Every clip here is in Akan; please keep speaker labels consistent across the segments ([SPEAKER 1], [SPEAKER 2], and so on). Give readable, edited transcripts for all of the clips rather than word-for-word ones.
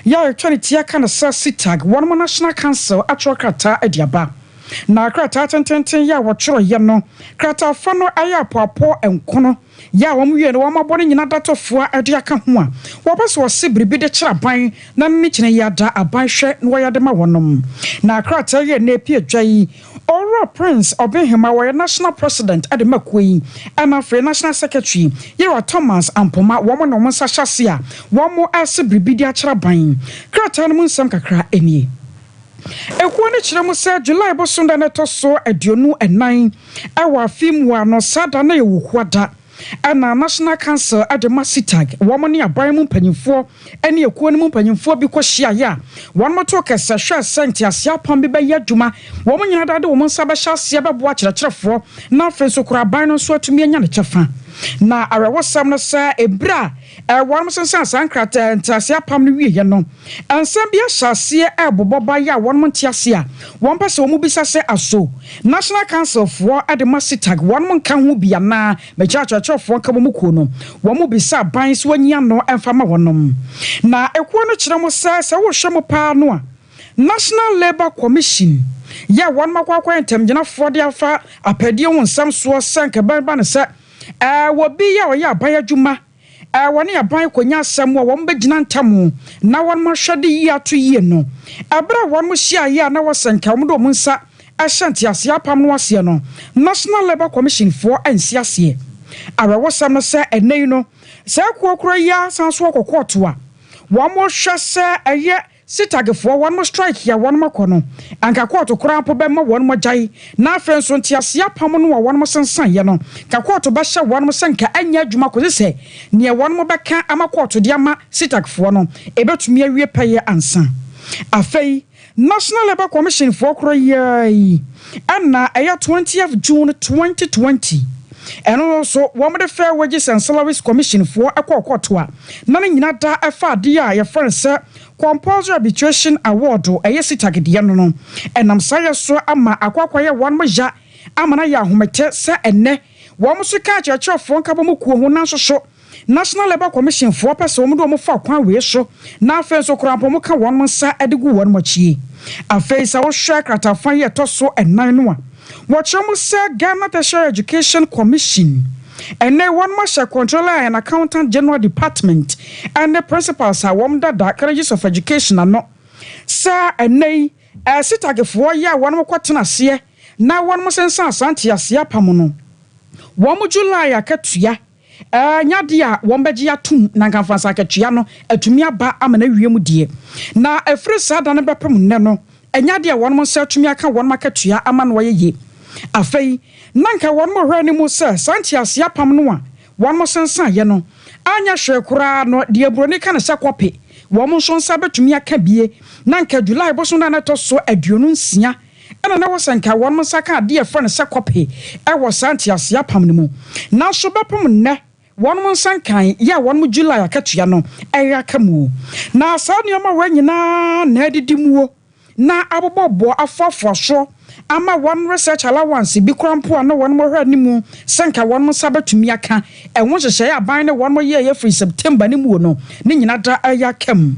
[SPEAKER 1] Yɛ a yɛtwa ne ti aka no sɛ CETAG, wɔnom National Council atwerɛ krataa de aba. Na krataa tententen yɛ a wɔtwerɛeɛ no, krataafa no ayɛ apɔapɔ nkono yɛ a wɔn wie no wɔn abɔ no nyina datɔfoa de aka ho a wɔpɛ sɛ wɔse biribi de kyerɛ aban na ne kyene yi ada aban hwɛ na wɔyɛ de ma wɔnom. Na krataa yi a ɛnɛ ɛpue dwa yi, Owura Prince Obeng-Himah wɔyɛ National President de ma kuo yi ɛna afei National Secretary Yera Thomas Ampoma wɔn na wɔn nsa hyɛ ase a wɔn rese biribi de akyerɛ aban. Krataa no mu nsɛm kakra nie. Ekuo no kyerɛ mu sɛ July bosom da no ɛtɔ so 24 wɔ afe mu a no saa da no yɛ Wukuada da ɛna National Council de ma CETAG wɔn ne aban mu mpanyinfoɔ ne ekuo no mu mpanyinfoɔ bi kɔ hyiaeɛ a wɔn too kɛsɛ hwɛɛ sɛ nteaseɛ apam bi bɛyɛ adwuma wɔn nyinaa da de wɔn nsa bɛhyɛ aseɛ bɛboa akyerɛkyerɛfoɔ na afei nso kora aban no nso atumi anya ne kyɛfa. Na awerɛhosɛm no sɛ ebere a wɔn sensan saa nkrataa nteaseɛ apam no wieɛ no, nsɛm bi ahyɛ aseɛ ɛrebobɔ ba yɛ a wɔn nte ase a wɔn pɛ sɛ wɔn bisa sɛ aso National Council foɔ de ma CETAG wɔn nka ho bi anaa mekyerɛ akyerɛkyerɛfoɔ nka wɔn kuo no wɔn bisa aban sɛ wɔnyi ano mfa ma wɔnom. Na ekuo no kyerɛ mo sɛ sɛ wohwɛ mo paa no a National Labour Commission yɛ wɔn akɔ akɔyɛ ntɛmgyinafoɔ de afa apɛdeɛ ho nsɛm soɔ sɛ nkɛbɛn ba ne sɛ wɔ bi yɛ a ɔyɛ aban adwuma wɔne aban kɔnya asɛm a wɔn bɛgyina ntam na wɔn ahwɛ de yie ato yie no, ɛberɛ a wɔn hyia yie a na wɔsɛ nka wɔn de wɔn nsa ɛhyɛ nteaseɛ apam no aseɛ no, National Labour Commission foɔ nsi aseɛ. Awerɛwosɛm no sɛ ɛnɛ yi no saa kuo koro yi asan so akɔ kɔɔto a wɔn hwɛ sɛ ɛyɛ CETAGfoɔ wɔn strike a wɔn akɔ no anka kɔɔto koraa mpo bɛma wɔn agyae, na afei nso nteaseɛ apam no a wɔn sensaneɛ no ka kɔɔto bɛhyɛ wɔn sɛ nka ɛnyɛ adwuma kɔsi sɛ nea wɔn bɛka ama kɔɔto de ama CETAGfoɔ no ɛbɛtumi awie pɛyɛ ansa. Afei National Labour Commission foɔ koro yi ɛna ɛyɛ 20th June 2020 ɛno nso wɔn de Fair Wages and Salaries Commission foɔ ɛkɔɔ kɔɔto a na ne nyinaa da ɛfa adeɛ a yɛfrɛ no sɛ compulsory arbitration award ɛyɛ CETAG deɛ no ɛnam saa yɛ so ama akɔakɔyɛ wɔn mo ya ama no ayɛ ahometɛ sɛ ɛnɛ wɔn nso ka akyerɛkyerɛfoɔ nkabɔ mu kuo ho. Nanso so National Labour Commission foɔ pɛ sɛ wɔn de wɔn fa kwan wei so na afei nso koraa mpo wɔn ka wɔn nsa de gu wɔn akyi. Afei sɛ wɔhwɛ kratafa yi ɛtɔ so 4 no a, wɔkyerɛ mo sɛ Ghana Tertiary Education Commission ɛnɛ wɔn ahyɛ Controller and Accountant General Department ɛne principals a wɔn dada colleges of education ano sɛ ɛnɛ yi CETAGfoɔ yi a wɔn kɔtena aseɛ na wɔn sensan asante aseɛ apam no, wɔn July akatua nyadeɛ a wɔn bɛgye atum na nkamfansa akatua no atumi aba ama no awie mu deɛ na ɛfiri saa da no bɛpem nnɛ no, ɛnyadeɛ a wɔn nsa atumi aka wɔn akatua ama no wɔyɛ yie. Afei na nka wɔn hwɛ anim sɛ saa nteaseɛ apam no a wɔn sensan yɛ no anya hwee koraa no deɛ buroni ka ne sɛ kɔpe wɔn nso nsa bɛtumi aka bie na nka July bosom no a ɛtɔ so 26 ɛna na wɔsɛ nka wɔn nsa ka adeɛ ɛfrɛ no sɛ kɔpe ɛwɔ saa nteaseɛ apam no mu. Nanso bɛpem nnɛ wɔn nsa nkan yɛ a wɔn July akatua no ɛyɛ aka mu. Na saa nneɛma wɔ nyinaa na ɛdidi muo na abobɔbɔ afoafoa soɔ ama wɔn research allowance bi kora mpo a na wɔn hwɛ anim sɛ nka wɔn nsa bɛtumi aka ɛho nhyehyɛeɛ aban ne wɔn yɛ yɛ firi September ne mu no ne nyinaa da ɛyɛ aka mu.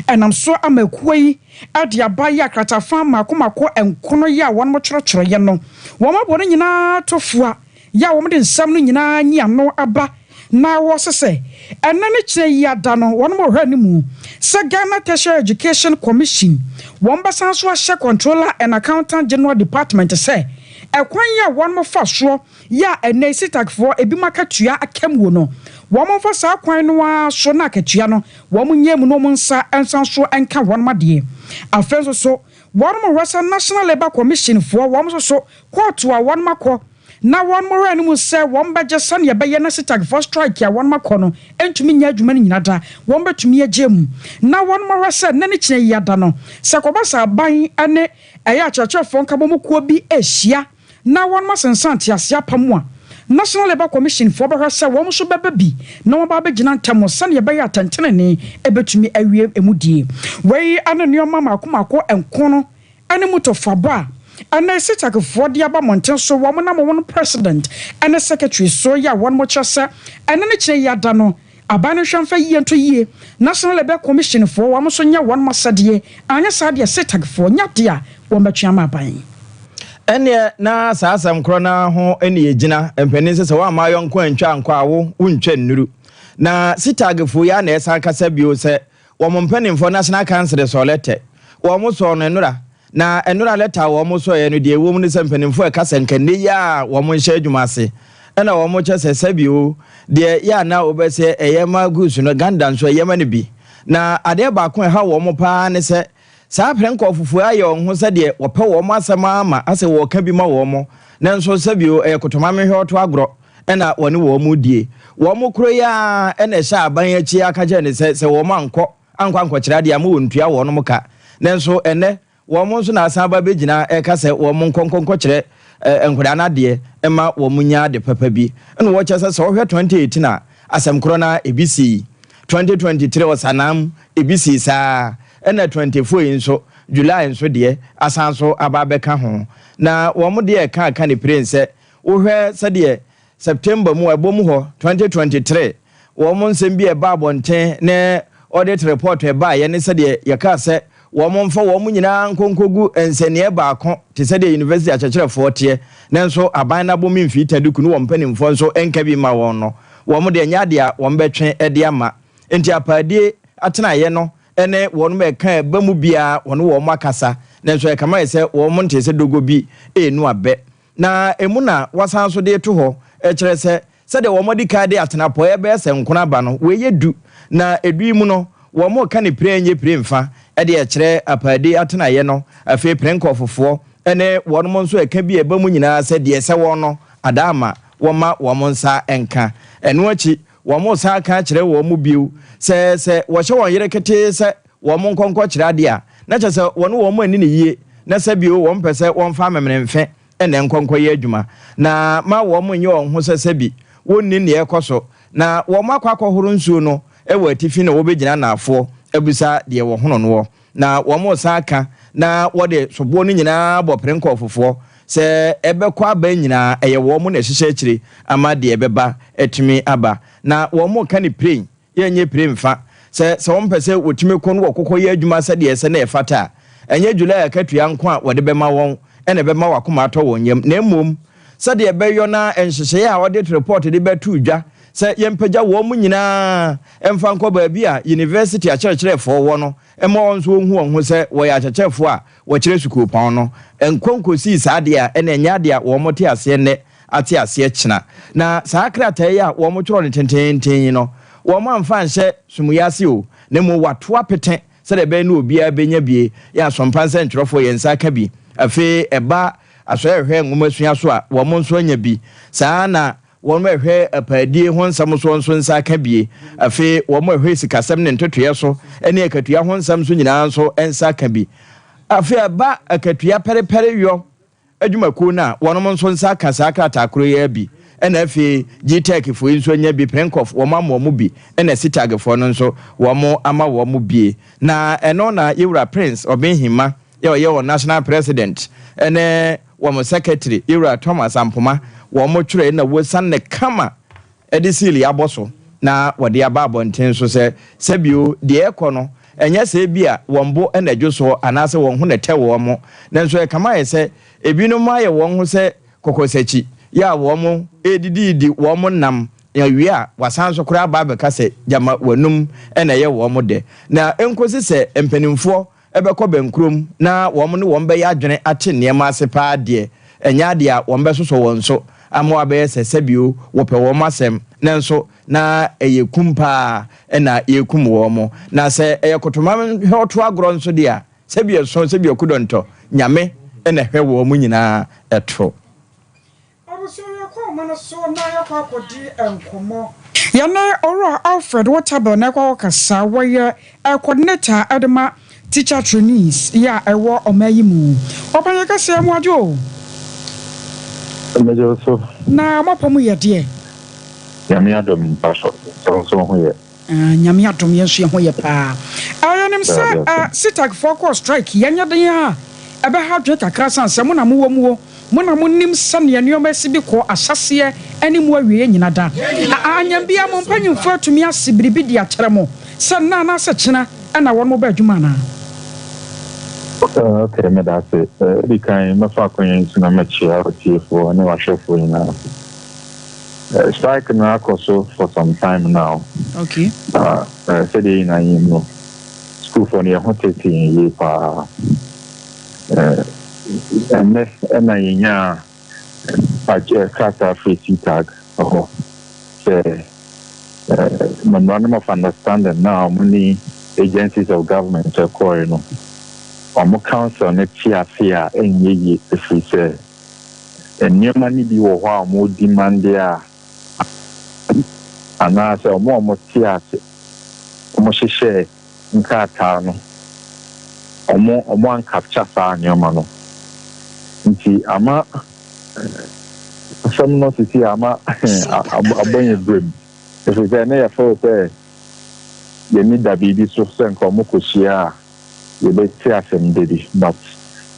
[SPEAKER 1] Ɛnam so ama ekuo yi ɛde aba yi akratafa mako mako nkono yi a wɔn twerɛtwerɛeɛ no, wɔn abɔ no nyinaa to foa yɛ a wɔn de nsɛm no nyinaa nyi ano aba na wɔsesɛ ɛnɛ ne kyerɛ yi ada no wɔn hwɛ anim sɛ Ghana Tertiary Education Commission wɔn bɛsan so ahyɛ Controller and Accountant General Department sɛ ɛkwan yi a wɔn fa soɔ yɛ a ɛnɛ CETAGfoɔ ebi mu akatua aka mu no, wɔn mfa saa kwan no ara so na akatua no wɔn nyɛ mu na wɔn nsa nsan so nka wɔn adeɛ. Afei nso so wɔn hwɛ sɛ National Labour Commission foɔ wɔn nso so kɔɔto a wɔn akɔ na wɔn hwɛ anim sɛ wɔn bɛgye sɛnea ɛbɛyɛ na CETAGfoɔ strike a wɔn akɔ no ntumi nyɛ adwuma no nyina da wɔn bɛtumi agye mu na wɔn hwɛ sɛ nne ne kyerɛ yi ada no sɛ kɔba sɛ aban ne ɛyɛ akyerɛkyerɛfoɔ nkabɔ kuo bi ahyia na wɔn asensan tease apam a National Labour Commission foɔ bɛhwɛ sɛ wɔn nso bɛba bi na wɔn ba abɛgyina ntam sɛnea ɛbɛyɛ atɛntenene ɛbɛtumi awie emu die. Wei ane nneɛma mako mako nkono ɛne motɔfabɔ a ɛnɛ CETAGfoɔ de aba mmɔnten so wɔn nam wɔn president ɛne secretary so yɛ a wɔn kyerɛ sɛ ɛne ne kyerɛ yi ada no. Aban no nhwɛ mfa yie nto yie. National Labour Commission foɔ wɔn nso nyɛ wɔn asɛdeɛ, anyɛ saa deɛ CETAG foɔ nyɛ adeɛ a wɔbɛtwe ama aban.
[SPEAKER 2] Ɛnneɛ na saa asɛm korɔ no ara ho na yɛgyina, mpanin sɛ sɛ woamma ayɔnko antwa ankɔ a wo, wontwa nnuru. Na CETAG foɔ yi ara na ɛsan kasa bio sɛ wɔn mpanimfoɔ National Council sɔɔ lɛtɛ. Wɔn sɔɔ no nnora. Na nnora lɛtɛ a wɔn sɔeɛ no deɛ ɛwɔ mu ne sɛ mpanimfoɔ ɛka sɛ nka nnɛ yi ara wɔn nhyɛ adwuma ase. Ɛna wɔn kyɛ sɛ sɛbi o, deɛ yɛ a na wobɛsɛ ɛyɛ ma goods no, Ganda nso ɛyɛ ma no bi. Na adeɛ baako a ɛha wɔn paa ne sɛ saa prɛnkɔɔfofoɔ yi ayɛ wɔn ho sɛdeɛ wɔpɛ wɔn asɛm ara ma asɛ wɔreka bi ma wɔn. Nanso sɛbi o, ɛyɛ kotomamehwɛ ɔto agorɔ na wɔne wɔn redie. Wɔn koro yi ara na ɛhyɛ aban akyi ara ka kyerɛ no sɛ sɛ wɔn ankɔ ankɔ ankɔkyerɛ adeɛ a ma wɔntua wɔn ka. Nanso ɛnnɛ wɔn nso na asan aba abɛgyina reka sɛ wɔn nkɔ nkɔ nkɔkyerɛ nkwadaa no adeɛ mma wɔn nya ade papa bi. Ɛna wɔkyerɛ sɛ sɛ wohwɛ 2018 a, asɛm korɔ no ara ebi sii. 2023 Ɔsanam ebi sii saa ara. Ɛna 24 yi nso July nso deɛ asan nso aba abɛka ho. Na wɔn deɛ ɛka aka ne piren sɛ wohwɛ sɛdeɛ September mu a ɛbɔ mu hɔ, 2023, wɔn nsɛm bi a ɛbaa abɔnten ne audit report a ɛbaeɛ ne sɛdeɛ yɛkaa sɛ wɔn mfa wɔn nyinaa nkɔ nkɔgu nsɛnniiɛ baako te sɛdeɛ university akyerɛkyerɛfoɔ teɛ, nanso aban no abɔ me mfii taduku ne wɔn mpanimfoɔ nso nka bi mma wɔn no, wɔn deɛ ɛnyɛ adeɛ a wɔbɛtwe de ama. Enti apaadie atenaeɛ no ne wɔn a ɛka ɛba mu biara wɔne wɔn akasa, nanso ɛkame ayɛ sɛ wɔn ntee sɛ dogo bi renu abɛ. Na emu na wɔasan nso de reto hɔ kyerɛ sɛ, sɛdeɛ wɔadi kan de atenapɔeɛ bɛyɛ sɛ nkono aba no, wei yɛ du, na edu yi mu no, wɔreka no pire nyɛ pire mfa de rekyerɛ apaadi atenaeɛ no, afei Prenkɔfofoɔ ne wɔnom nso ɛka bi a ɛba mu nyinaa sɛ deɛ ɛsɛ wɔn no, ada ama wɔmma wɔn nsa nka. Ɛno akyi, wɔresan aka akyerɛ wɔn mu bio sɛ, sɛ wɔhyɛ wɔn yere ketee sɛ wɔn nkɔ nkɔkyerɛ adeɛ a, na kyerɛ sɛ wɔne wɔn anni no yie, na sɛ bio wɔmpɛ sɛ wɔmfa amemenemfe na ɛnkɔ nkɔyɛ adwuma, na ma wɔn nyɛ wɔn ho sɛ sɛbi wɔnni nea ɛrekɔ so, na wɔn akɔ akɔhoro nsuo no wɔ atifi na wɔbɛgyina anaafoɔ abisa deɛ wɔhono noɔ, na wɔresan aka na wɔde soboɔ no nyinaa abɔ perenkɔɔfofoɔ sɛ ɛbɛkɔ aba nyinaa ɛyɛ wɔn na ɛhyehyɛ akyire ama deɛ ɛbɛba atumi aba, na wɔreka no piren Yɛnyɛ pire mfa. Sɛ sɛ wɔpɛ sɛ wɔtumi ko na wɔkokɔ yɛ adwuma sɛdeɛ ɛsɛ na ɛfata a, ɛnyɛ July akatua nko a wɔde bɛma wɔn na ɛbɛma wɔn akoma atɔ wɔn yam, na mmom sɛdeɛ ɛbɛyɔ na nhyehyɛeɛ a audit report de bɛto dwa sɛ yɛmpagya wɔn nyinaa mfa nkɔ baabi a yunivɛsiti akyerɛkyerɛfoɔ wɔ no mma wɔn nso wɔnhu wɔn ho sɛ wɔyɛ akyerɛkyerɛfoɔ a wɔkyerɛ sukuupɔn no nkɔ nkɔsii saa adeɛ a ɛna ɛnyɛ adeɛ a wɔte aseɛ nnɛ ate aseɛ kyena. Na saa krataa yi a wɔtwerɛ no tenteenten yi no, wɔamfa anhyɛ sumuiɛ ase o, na mmom wɔato apete sɛdeɛ ɛbɛyɛ na obiara bɛnya bie. Yɛn Asɔmpa nsɛntwerɛfoɔ, yɛn nsa aka bi. Afei ɛba Asɔre a ɛhwɛ nwomasua so a, wɔn nso anya bi. Saa ara na wɔn a ɛhwɛ apaadie ho nsɛm soɔ nso nsa aka bie. Afei wɔn a ɛhwɛ sikasɛm ne ntotoeɛ so ne akatua ho nsɛm so nyinaa nso nsa aka bi. Afei ɛba akatua pɛrepɛre yɔ adwumakuo no a, wɔnom nso nsa aka saa krataa koro yi ara bi. Ɛna afei GTEC foɔ yi nso anya bi, Princof wɔn ama wɔn bi, ɛna CTAG foɔ no nso wɔn ama wɔn bie. Na ɛno na Yewura Prince Ɔbenhima yɛ ɔyɛ wɔn National President ɛne wɔn Secretary Yewura Thomas Ampoma wɔn twerɛɛ na wɔsiane no kama de seal abɔ so na wɔde aba abɔnten so sɛ, sɛbio, deɛ ɛrekɔ no, ɛnyɛ sɛ ebia wɔn bo na ɛdwo soɔ anaasɛ wɔn ho na ɛtɛ wɔn, nanso ɛkame ayɛ sɛ ebinom ayɛ wɔn ho sɛ kɔkɔsakyi yɛ a wɔn redididi wɔn nam, na wie a wɔasan nso koraa aba abɛka sɛ gyama wɔanum na ɛyɛ wɔn dɛ. Na ɛnkɔsi sɛ mpanimfoɔ bɛkɔ bɛnkurom na wɔn ne wɔn bɛyɛ adwene ate nneɛma ase paa deɛ, ɛnyɛ adeɛ a wɔbɛsosɔ wɔn so ama wɔabɛyɛ sɛ sɛbio wɔpɛ wɔn asɛm, nanso na ɛyɛ kum paa na yɛrekum wɔn. Na sɛ ɛyɛ kotomahwɛɔto agorɔ nso deɛ a, sɛbi ɛso, sɛbi ɔkudɔntɔ, Nyame na ɛhwɛ wɔn nyinaa to.
[SPEAKER 1] Abusua yɛkɔ ɔman no so na yɛkɔ akɔdi nkɔmmɔ. Yɛne Owura Alfred Wotabel na ɛkɔ akɔkasa, wɔyɛ coordinator de ma teacher trainees yi a ɛwɔ ɔman yi mu. Ɔpanyin kɛseɛ mo adwo o.
[SPEAKER 3] Megye wo so.
[SPEAKER 1] Na moapɔ mu yɛ deɛ?
[SPEAKER 3] Nyame adom mpaso, sɛ wo nso wo ho yɛ?
[SPEAKER 1] Ah Nyame adom yɛn nso yɛn ho yɛ paa. Ah yɛnim sɛ ah CTAG foɔ kɔɔ strike yi ɛnyɛ den a ɛbɛha adwene kakra sane sɛ mo na mowɔ mu o. Mo na monim sɛdeɛ nneɛma si bi kɔ ahyɛaseɛ ne mu awieɛ nyina da. A Anyɛ biara mo mpanyimfoɔ atumi ase biribi de akyerɛ mo sɛ nnɛ anaasɛ kyena na wɔn ba adwuma anaa?
[SPEAKER 3] Ok, meda ase. Edi kan, mɛfa akwannya yi so na makyia w'atiefoɔ ne w'ahwɛfoɔ nyinaa. Strike no akɔ so for some time now.
[SPEAKER 1] Okay.
[SPEAKER 3] Na sɛdeɛ yɛn nyinaa nim no, sukuufoɔ no yɛn ho tete yɛn yie paa. Ɛnnɛ na yɛnyaa krataa firi CTAG hɔ sɛ Memorandum of Understanding no a wɔne agencies of government kɔɔe no, wɔn council no te ase a ɛnyɛ yie ɛfiri sɛ nneɛma no bi wɔ hɔ a wɔdemande a anaasɛ wɔn a wɔte ase wɔhyehyɛɛ nkrataa no ɔmo ɔmo ancapture saa nneɛma no nti ama asɛm no sisi ama abɔ yɛn brem ɛfiri sɛ ne yɛ feel sɛ yɛni da biribi so sɛ nka ɔmo kɔhyia a yɛbɛte asɛm da bi, but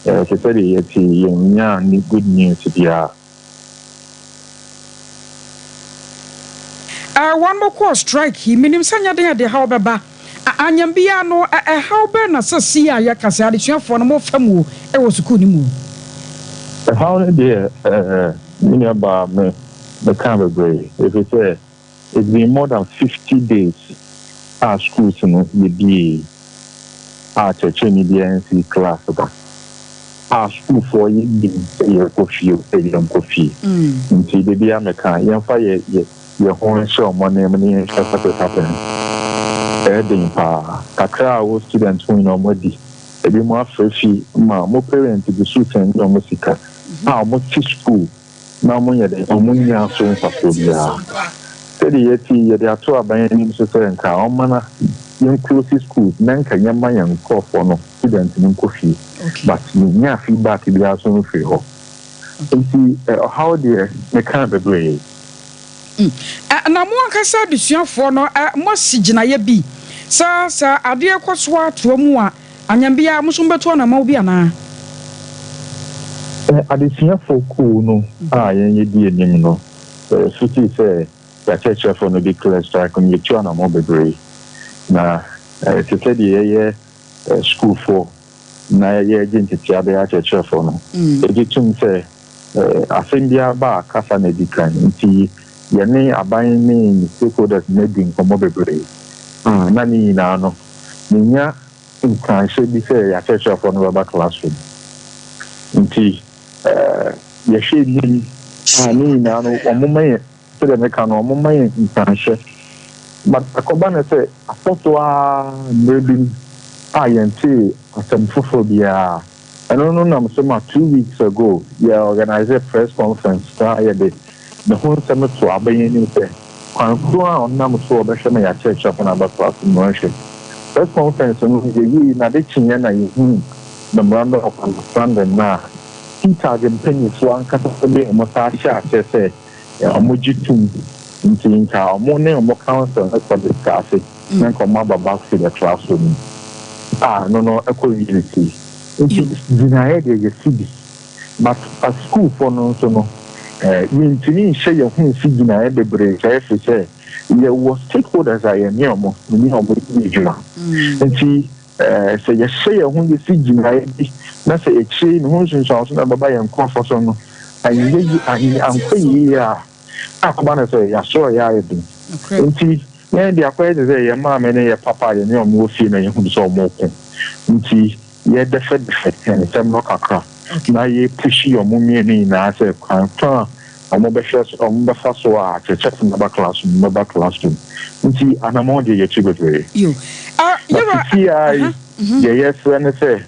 [SPEAKER 3] te sɛ deɛ yɛte yɛnnya ne good news biara.
[SPEAKER 1] Eh wɔn mo kɔɔ strike yi menim sɛ nyɛ den a ɛde haw bɛba a anyam biara no ɛ ɛhaw bɛn na sɛsii a yɛka sɛ adesuafoɔ no mo fa mu o ɛwɔ sukuu no mu o.
[SPEAKER 3] Ɛhaw no deɛ eh me nua baa me mekaa bebree ɛfiri sɛ It's been more than 50 days a schools no yɛbiee a kyerɛkyerɛni biara nsii class da a sukuufoɔ yɛnnim sɛ yɛrekɔ fie o sɛ yɛnkɔ fie. Nti da biara meka yɛmfa yɛ yɛ yɛ ho nhyɛ wɔn nan mu na yɛnhwɛ what is happening. Ɛyɛ den paa. Kakra a wɔ students ho nyinaa wɔn adi. Ebinom afrɛ fi ma wɔn parents gu so send wɔn sika a wɔte school na wɔnyɛ dɛn? Wɔnnya so mfasoɔ biara. Sɛdeɛ yɛte yi, yɛde ato aban anim nso sɛ nka wɔmma na yɛnclose schools na nka yɛmma yɛn nkorɔfoɔ no, students no nkɔ fie. But yɛnnyaa feedback biara nso mfirii hɔ. Nti ɔhaw deɛ, meka bebree.
[SPEAKER 1] Na mo ankasa adesuafoɔ no, moasi gyinaeɛ bi sɛ sɛ adeɛ kɔ so ara toa mu a, Anyɛ biaa mo nso mobɛtu anamɔn bi anaa?
[SPEAKER 3] Adesuafo kuw no a yɛn yedi anim no fitii sɛ yɛakyerɛkyerɛfo no declare strike no, yetu anamɔn bebree. Na te sɛ deɛ yɛyɛ sukuufo na yɛregye ntetee abɛyɛ akyerɛkyerɛfo no, yegye tom sɛ asɛm biara ba a, kasa na edi kan. Nti yɛne aban ne stakeholders no adi nkɔmmɔ bebree, a na ne nyinaa no, Minnya nkuranhyɛ bi sɛ yɛn akyerɛkyerɛfoɔ no bɛba classroom. Nti yɛhwɛ anim a ne nyinaa no wɔmma yɛn, sɛdeɛ meka no, wɔmma yɛn nkuranhyɛ. But ɛkɔba no sɛ akɔ so ara mmerɛ bi mu a yɛntee asɛm foforɔ biara. Ɛno no nam so ma 2 weeks ago yɛ organise press conference koraa yɛde ne ho nsɛm to aban anim sɛ kwan koro a ɔnam so a ɔbɛhwɛ ma yɛakyerɛkyerɛfo no aba classroom no ɔnhwɛ. Press conference no yɛwiei no ade kyeeɛ na yɛhuu memorandum of understanding no a CTAG mpaninfoɔ ankasa de wɔn nsa ahyɛ aseɛ sɛ wɔgye tom nti nka wɔn ne wɔn council no kɔ discuss na nka wɔn aba back to the classroom a ɛno no ɛkɔ wie ne ti. Nti gyinaeɛ deɛ yɛsi bi, but asukuufoɔ no nso no yɛntumi nhyɛ yɛn ho nsi gyinaeɛ bebree saa ɛfiri sɛ yɛwɔ stakeholders a yɛne wɔn yɛne wɔn yɛ adwuma. Nti sɛ yɛhyɛ yɛn ho yɛsi gyinaeɛ bi na sɛ akyire yi ne ho nsunsuanso na ɛbɛba yɛn nkurɔfoɔ so no anyɛ yi anyɛ ankɔ yie a, na akɔba no sɛ yɛasoɛeɛ ayɛ den. Nti yɛn deɛ akɔyɛ te sɛ yɛn maame ne yɛn papa a yɛne wɔn wɔ fie na yɛhunu sɛ wɔreko. Nti yɛdɛfɛdɛfɛ nsɛm no kakra na yɛpushi wɔn mmienu nyinaa sɛ kwan ko a wɔbɛhwɛ so wɔbɛfa so a akyerɛkyerɛfo no bɛba classroom no bɛba classroom. Nti anamɔn deɛ yɛtu bebree.
[SPEAKER 1] Ah,
[SPEAKER 3] Na
[SPEAKER 1] yɛwura,
[SPEAKER 3] sisi ara yi
[SPEAKER 1] aha,
[SPEAKER 3] deɛ yɛsrɛ ne sɛ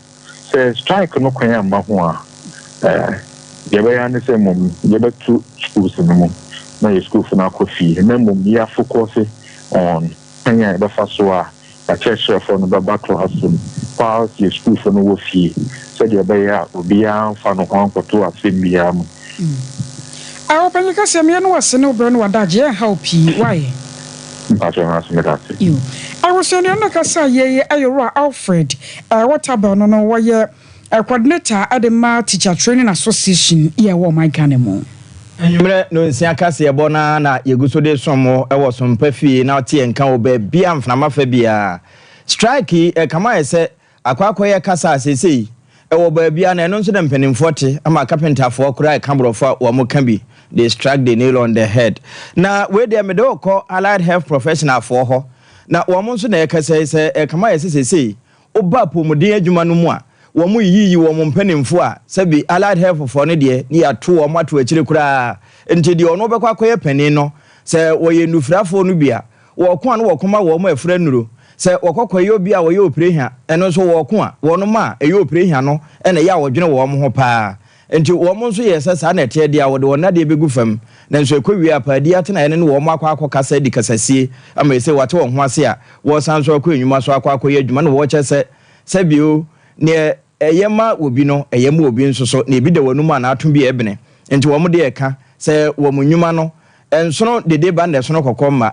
[SPEAKER 3] sɛ strike no kwan amma ho a, eh, deɛ ɛbɛyɛ ara ne sɛ mmom yɛbɛto schools no mu na yɛ sukuufo no akɔ fie na mmom yɛafocus on kwan a yɛbɛfa so a yɛakyerɛkyerɛfoɔ no bɛba classroom whilst yɛ sukuufo no wɔ fie sɛdeɛ ɛbɛyɛ a obiara mfa ne ho ankɔto asɛm biara mu.
[SPEAKER 1] Ah, ɔpanyin kɛseɛ, meyɛ ne wase ne wo brɛ ne w'adagye, ɛnha wo pii, why?
[SPEAKER 3] Mpakyɛ no ase meda ase.
[SPEAKER 1] Yo. Awosuanua no kasa yei ɛyɛ Owura Alfred eh, Waterbell no no wɔyɛ. Coordinator de ma Teacher Training Association yɛ ɛwɔ ɔman Ghana mu.
[SPEAKER 2] Anwummerɛ nonsia kaseɛbɔ no ara na yɛgu so de som mo wɔ Sompa fie na wote yɛn nka wɔ baabi a mframa fa biara. Strike yi ɛkame ayɛ sɛ akɔ akɔyɛ kasa a seesei ɛwɔ baabiara na ɛno nso na mpanimfoɔ te ama kapentafoɔ koraa ɛka borɔfo a wɔn ka bi, they struck the nail on the head. Na wei deɛ mede wo kɔ Allied Health Professional foɔ hɔ na wɔn nso na ɛkasa yi sɛ ɛkame ayɛ sɛ seesei Woba apɔwmuden adwuma no mu a, wɔyiyi wɔn mpanimfoɔ a sɛbi Allied Health foɔ no deɛ ne yɛato wɔn ato akyire koraa. Nti deɛ ɔno bɛkɔ akɔyɛ panin no, sɛ wɔyɛ nnufrafoɔ no bi a, wɔko a na wɔko ma wɔn a ɛfra nnuro. Sɛ wɔkɔ kɔyɛ obi a ɔyɛ oprehia, ɛno nso wɔko a wɔnom a ɛyɛ oprehia no na ɛyɛ a wɔdwene wɔn ho paa. Nti wɔn nso yɛ sɛ saa na ɛteɛ deɛ a wɔde wɔn nnadeɛ bɛgu fam. Nanso ɛkɔwie a, paadi atenaeɛ no ne wɔn akɔ akɔkasa adi kasasie ama ɛsei wɔate wɔn ho ase a wɔresan nso akɔ nnwuma so akɔ akɔyɛ adwuma na wɔkyɛ sɛ, sɛbio, neɛ ɛyɛ ma obi no, ɛyɛ ma obi nso so, na ebi da w'anum a n'ato bi ɛbene. Nti wɔn deɛ ɛka sɛ wɔn nnwuma no, ɛnsono dede ba na ɛsono kɔkɔ mma.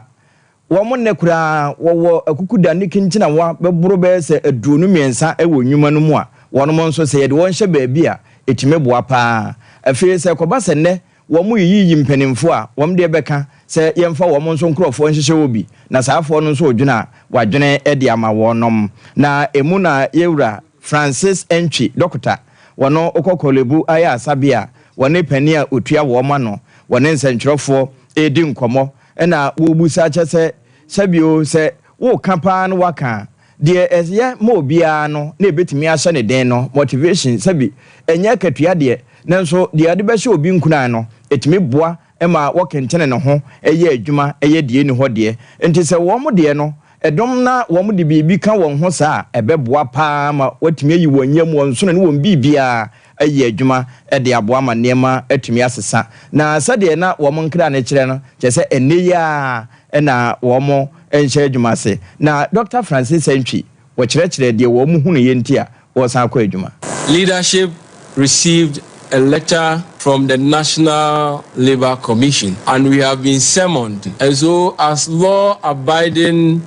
[SPEAKER 2] Wɔn nnɛ koraa wɔwɔ akukuda ne kinkyenawa bɛboro bɛyɛ sɛ 23 wɔ nnwuma no mu a wɔnom nso sɛ yɛde wɔn hyɛ baabi a, ɛtumi boa pa ara. Afei sɛ ɛkɔba sɛ nnɛ Wɔreyiyi mpanimfoɔ a, wɔn deɛ bɛka sɛ yɛmfa wɔn nso nkorɔfoɔ nhyehyɛ hɔ bi, na saa afoɔ no nso redwene a, wɔadwene de ama wɔnom. Na ɛmu na yɛwura Francis Antwi, dɔkota, wɔno wokɔ Korle-Bu ayaresabea a, wɔne panin a ɔtua wɔn ano, wɔne nsɛntwerɛfoɔ redi nkɔmmɔ, ɛna wɔrebusa kyɛ sɛ, sɛbio sɛ woreka paa na woaka a, Deɛ ɛyɛ ma obiara no na ɛbɛtumi ahyɛ no den no, motivation, sɛbi, ɛnyɛ akatua deɛ, nanso deɛ ɔde bɛhyɛ obi nkuran no, ɛtumi boa ma wɔkentene ne ho yɛ adwuma yɛ deɛ ɛnni hɔ deɛ. Nti sɛ wɔn deɛ no, ɛdɔm na wɔde biribi ka wɔn ho saa a, ɛbɛboa pa ara ma wɔatumi ayi wɔn yam, wɔn nsono ne wɔn biribiara ayi adwuma de aboa ma nneɛma atumi asesa. Na sɛdeɛ na wɔn nkra no kyerɛ no, kyerɛ sɛ ɛnnɛ yi ara na wɔnhyɛ adwuma ase. Na Dɔkta Francis Antwi, wɔkyerɛkyerɛɛ deɛ wɔn hunuiɛ nti a wɔresan akɔ adwuma.
[SPEAKER 4] Leadership received a letter from the National Labour Commission and we have been summoned and so as law abiding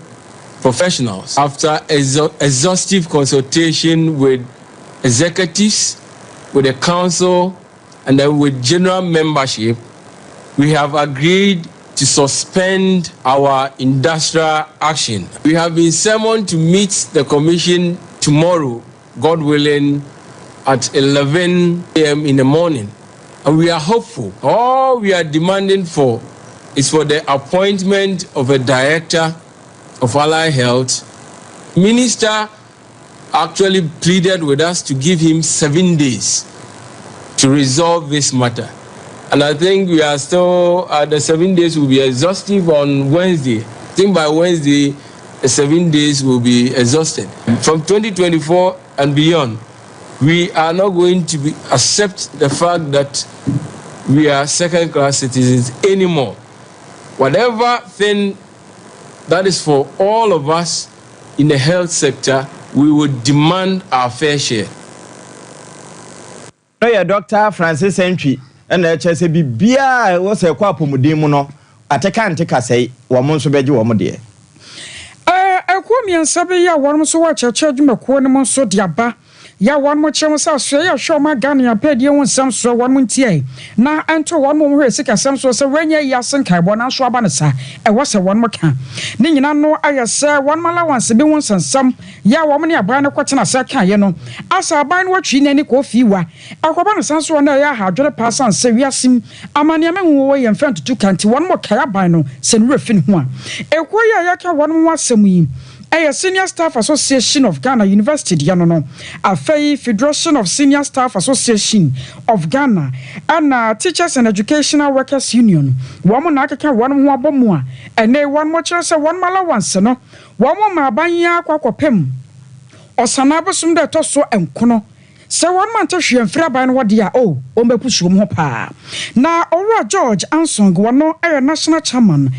[SPEAKER 4] professionals after exhaustive consultation with executives, with the council, and then with general membership, we have agreed to suspend our industrial action. We have been summoned to meet the commission tomorrow, God willing, at 11 a.m. in the morning. And we are hopeful. All we are demanding for is for the appointment of a director of Allied Health, Minister actually pleaded with us to give him seven days to resolve this matter. And I think we are still, uh, the seven days will be exhaustive on Wednesday. I think by Wednesday, the seven days will be exhausted. From 2024 and beyond, we are not going to be, accept the fact that we are second class citizens anymore. Whatever thing that is for all of us in the health sector, we will demand our fair share.
[SPEAKER 2] No yɛ Dɔkta Francis Antwi na ɛkyerɛ sɛ biribiara a ɛwɔ sɛ ɛkɔ apɔmuden mu no, ateka nte kasɛe, wɔn nso bɛgye wɔn deɛ.
[SPEAKER 1] Akuo mmiɛnsa bi a wɔnom nso wɔ akyerɛkyerɛ adwumakuo no mu nso de aba Yɛ a wɔnom kyerɛ ho sɛ asoɛeɛ a ɛhwɛ ɔman Ghana apɛdie ho nsɛm soɔ wɔnom ntiae na ɛnto wɔnom a wɔhwɛ sikasɛm soɔ sɛ wɔanya ayi ase nkaebɔ nanso aba no saa ɛwɔ sɛ wɔnom ka ne nyina no ayɛ sɛ wɔnom allowance bi ho nsɛnsɛm yɛ a wɔnom ne aban no kɔtena ase kaeɛ no asɛ aban no atwi n'ani kɔ fii wa ɛkɔba no saa nso a na ɛyɛ aha adwene paa sane sɛ wiase mu amaneɛma nwonwa yɛ mfa ntutu ka nti wɔnom kae aban no sɛ ne werɛ fi ne ho a ekuo yi a yɛka wɔnom ho asɛm yi Ɛyɛ Senior Staff Association of Ghana University deɛ no no, afei Federation of Senior Staff Association of Ghana ɛna Teachers and Educational Workers Union wɔn na akeka wɔn ho abɔ mu a ɛnnɛ yi wɔn kyerɛ sɛ wɔn allowance no wɔn ma aban yi ara kɔ akɔpem Ɔsanaa bosom da ɛtɔ so nkono. Sɛ wɔn ante hwee amfiri aban no hɔ deɛ a, oh, wɔn bɛpusu wɔn ho paa. Na Owura George Ansong, wɔno yɛ National Chairman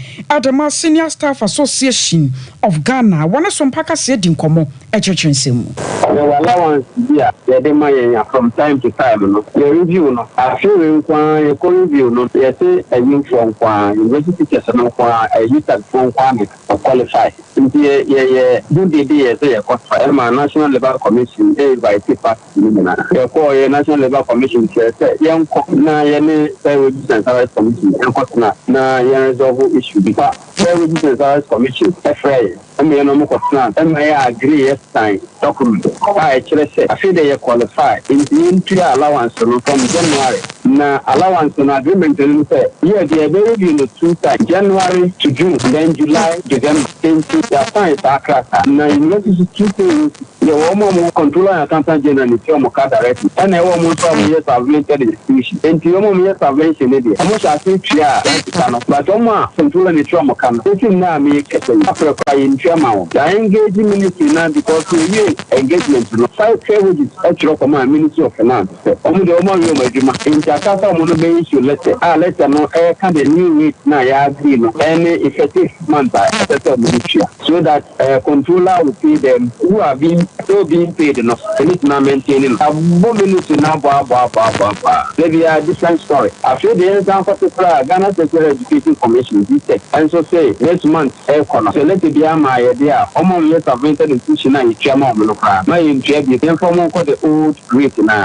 [SPEAKER 1] de ma Senior Staff Association of Ghana, wɔne Sompa Kaseɛ di nkɔmmɔ kyerɛkyerɛ nsɛm mu.
[SPEAKER 5] Yɛwɔ allowance bi a yɛde ma yɛn a from time to time no yɛ review no. Afe wei nko ara yɛkɔ review no yɛse ayimfoɔ nko ara, university teachers no nko ara, UTAG foɔ nko ara na ɛ qualify. Nti yɛ yɛyɛ ho dede yɛ sɛ yɛkɔ ɛma National Labour Commission invite parties no nyinaa. Yɛkɔɔyɛ National Labour Commission kyerɛ sɛ yɛnkɔ na yɛne Fair Wages and Salaries Commission nkɔtena na yɛn resolve issue bi. Fa Fair Wages and Salaries Commission frɛɛ yɛn ma yɛne wɔn kɔtenaa ase ma yɛ agree yɛ sign document a ɛkyerɛ sɛ afei deɛ yɛ qualify nti yɛntua allowance no from January. Na allowance no agreement no ne sɛ year deɛ yɛbɛ review no two times, January to June then July, December. Nti yɛ sign saa krataa no. Na university two pay Yɛwɔ wɔn a wɔwɔ Controller and Accountant General na etua wɔn ka directly, ɛna ɛwɔ wɔn nso a wɔyɛ subvented institution. Enti wɔn a wɔyɛ subvention no deɛ, wɔhyɛ ase tua saa sika no, but wɔn a Controller na etua wɔn ka no, besi nnɛ a merekasa yi, aprɛ koraa yɛntua ma wɔn. Yɛ engage ministry no ara because yɛwie engagement no, Fair Wages twerɛ kɔmaa Ministry of Finance sɛ wɔn deɛ wɔn awie wɔn adwuma, enti aka sɛ wɔn no bɛ issue letter a letter no ɛreka the new rate no a yɛ agree no ɛne effective month a ɛsɛ sɛ wɔde tua so that Controller will pay them who are being still being paid no ebetumi a maintain no. Yɛabɔ ministry no abɔ abɔ abɔ abɔ abɔ a da biara different story. Afei deɛ yɛnsan nkɔto koraa Ghana Tertiary Education Commission, GTEC, nso se this month rekɔ no sɛ letter biara maa yɛ deɛ a wɔn a wɔyɛ subvented institution a yɛtua ma wɔn no koraa ma yɛntua bio yɛmfa wɔn nkɔ the old rate no ara.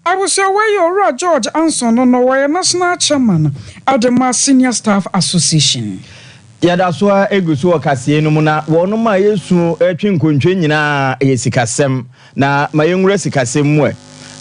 [SPEAKER 1] Abusua wei yɛ Owura George Anson no no ɔyɛ National Chairman de ma Senior Staff Association.
[SPEAKER 2] Yɛda so ara gu so wɔ kaseɛ no mu na wɔnom a yɛsu retwe nkontwe nyinaa ɛyɛ sikasɛm na ma yɛnwura sikasɛm mu ɛ.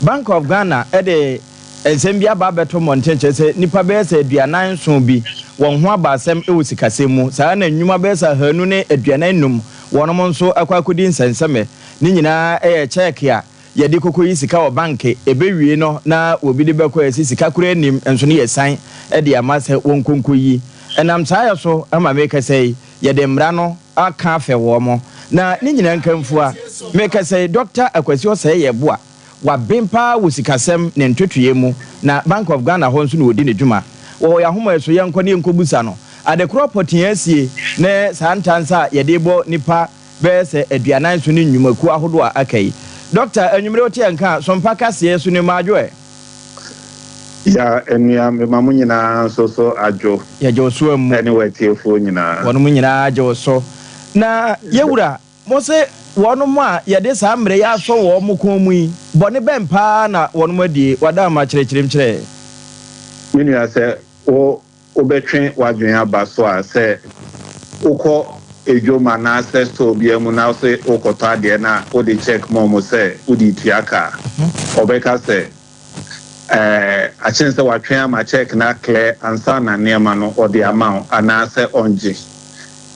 [SPEAKER 2] Bank of Ghana de nsɛm bi aba abɛto mmɔnten kyerɛ sɛ nnipa bɛyɛ sɛ 47 bi wɔn ho aba asɛm wɔ sikasɛm mu saa ara na nnwuma bɛyɛ sɛ 245 wɔnom nso akɔ akɔdi nsɛnsɛmɛ ne nyinaa yɛ kyɛɛke a yɛde kɔkɔyi sika wɔ banke, ɛbɛwie no na obi de bɛkɔ yɛse sika koraa nnim nso no yɛsan de ama sɛ wɔnkɔ nkɔyi. Ɛnam saa yɛ so ma mekasa yi, yɛde mmara no aka afɛ wɔn. Na ne nyinaa nkamfua, mekasa yi Dɔkta Akwasi Osei Yeboah, waben paa wɔ sikasɛm ne ntotoeɛ mu, na Bank of Ghana hɔ nso na ɔdi ne dwuma. Wɔwɔ yɛn ahoma yi so, yɛnkɔ na yɛnkɔbusa no adekorɔ pɔtee asie ne saa ntansa a yɛde rebɔ nnipa bɛyɛ sɛ 40 so ne nnwumakuo ahodoɔ a aka yi. Dɔkta, anwummere wote yɛn nka a, Sompa kaseɛ so ni, Madwo ɛ?
[SPEAKER 6] Ya nua, mema mo nyinaa nso so adwo.
[SPEAKER 2] Yɛgye wo so ammu.
[SPEAKER 6] Ɛne w'atiefoɔ nyinaa.
[SPEAKER 2] Wɔnom nyinaa gye wo so. Na yɛwura, mo se wɔnom a yɛde saa mmerɛ yi asɔ wɔn kɔn mu yi, bɔne bɛn paa na wɔnom adie? W'adaama kyerɛkyerɛm kyerɛ yɛn.
[SPEAKER 6] Me nua, sɛ wo wobɛtwe w'adwene aba so a, sɛ wokɔ dwom anaasɛ store biara mu na wose worekɔtɔ adeɛ na wode check ma wɔn sɛ wode retua ka a, wɔbɛka sɛ ɛɛ akyen sɛ watwɛn ama check no aclear ansa na nneɛma no ɔde ama wo anaasɛ ɔngye.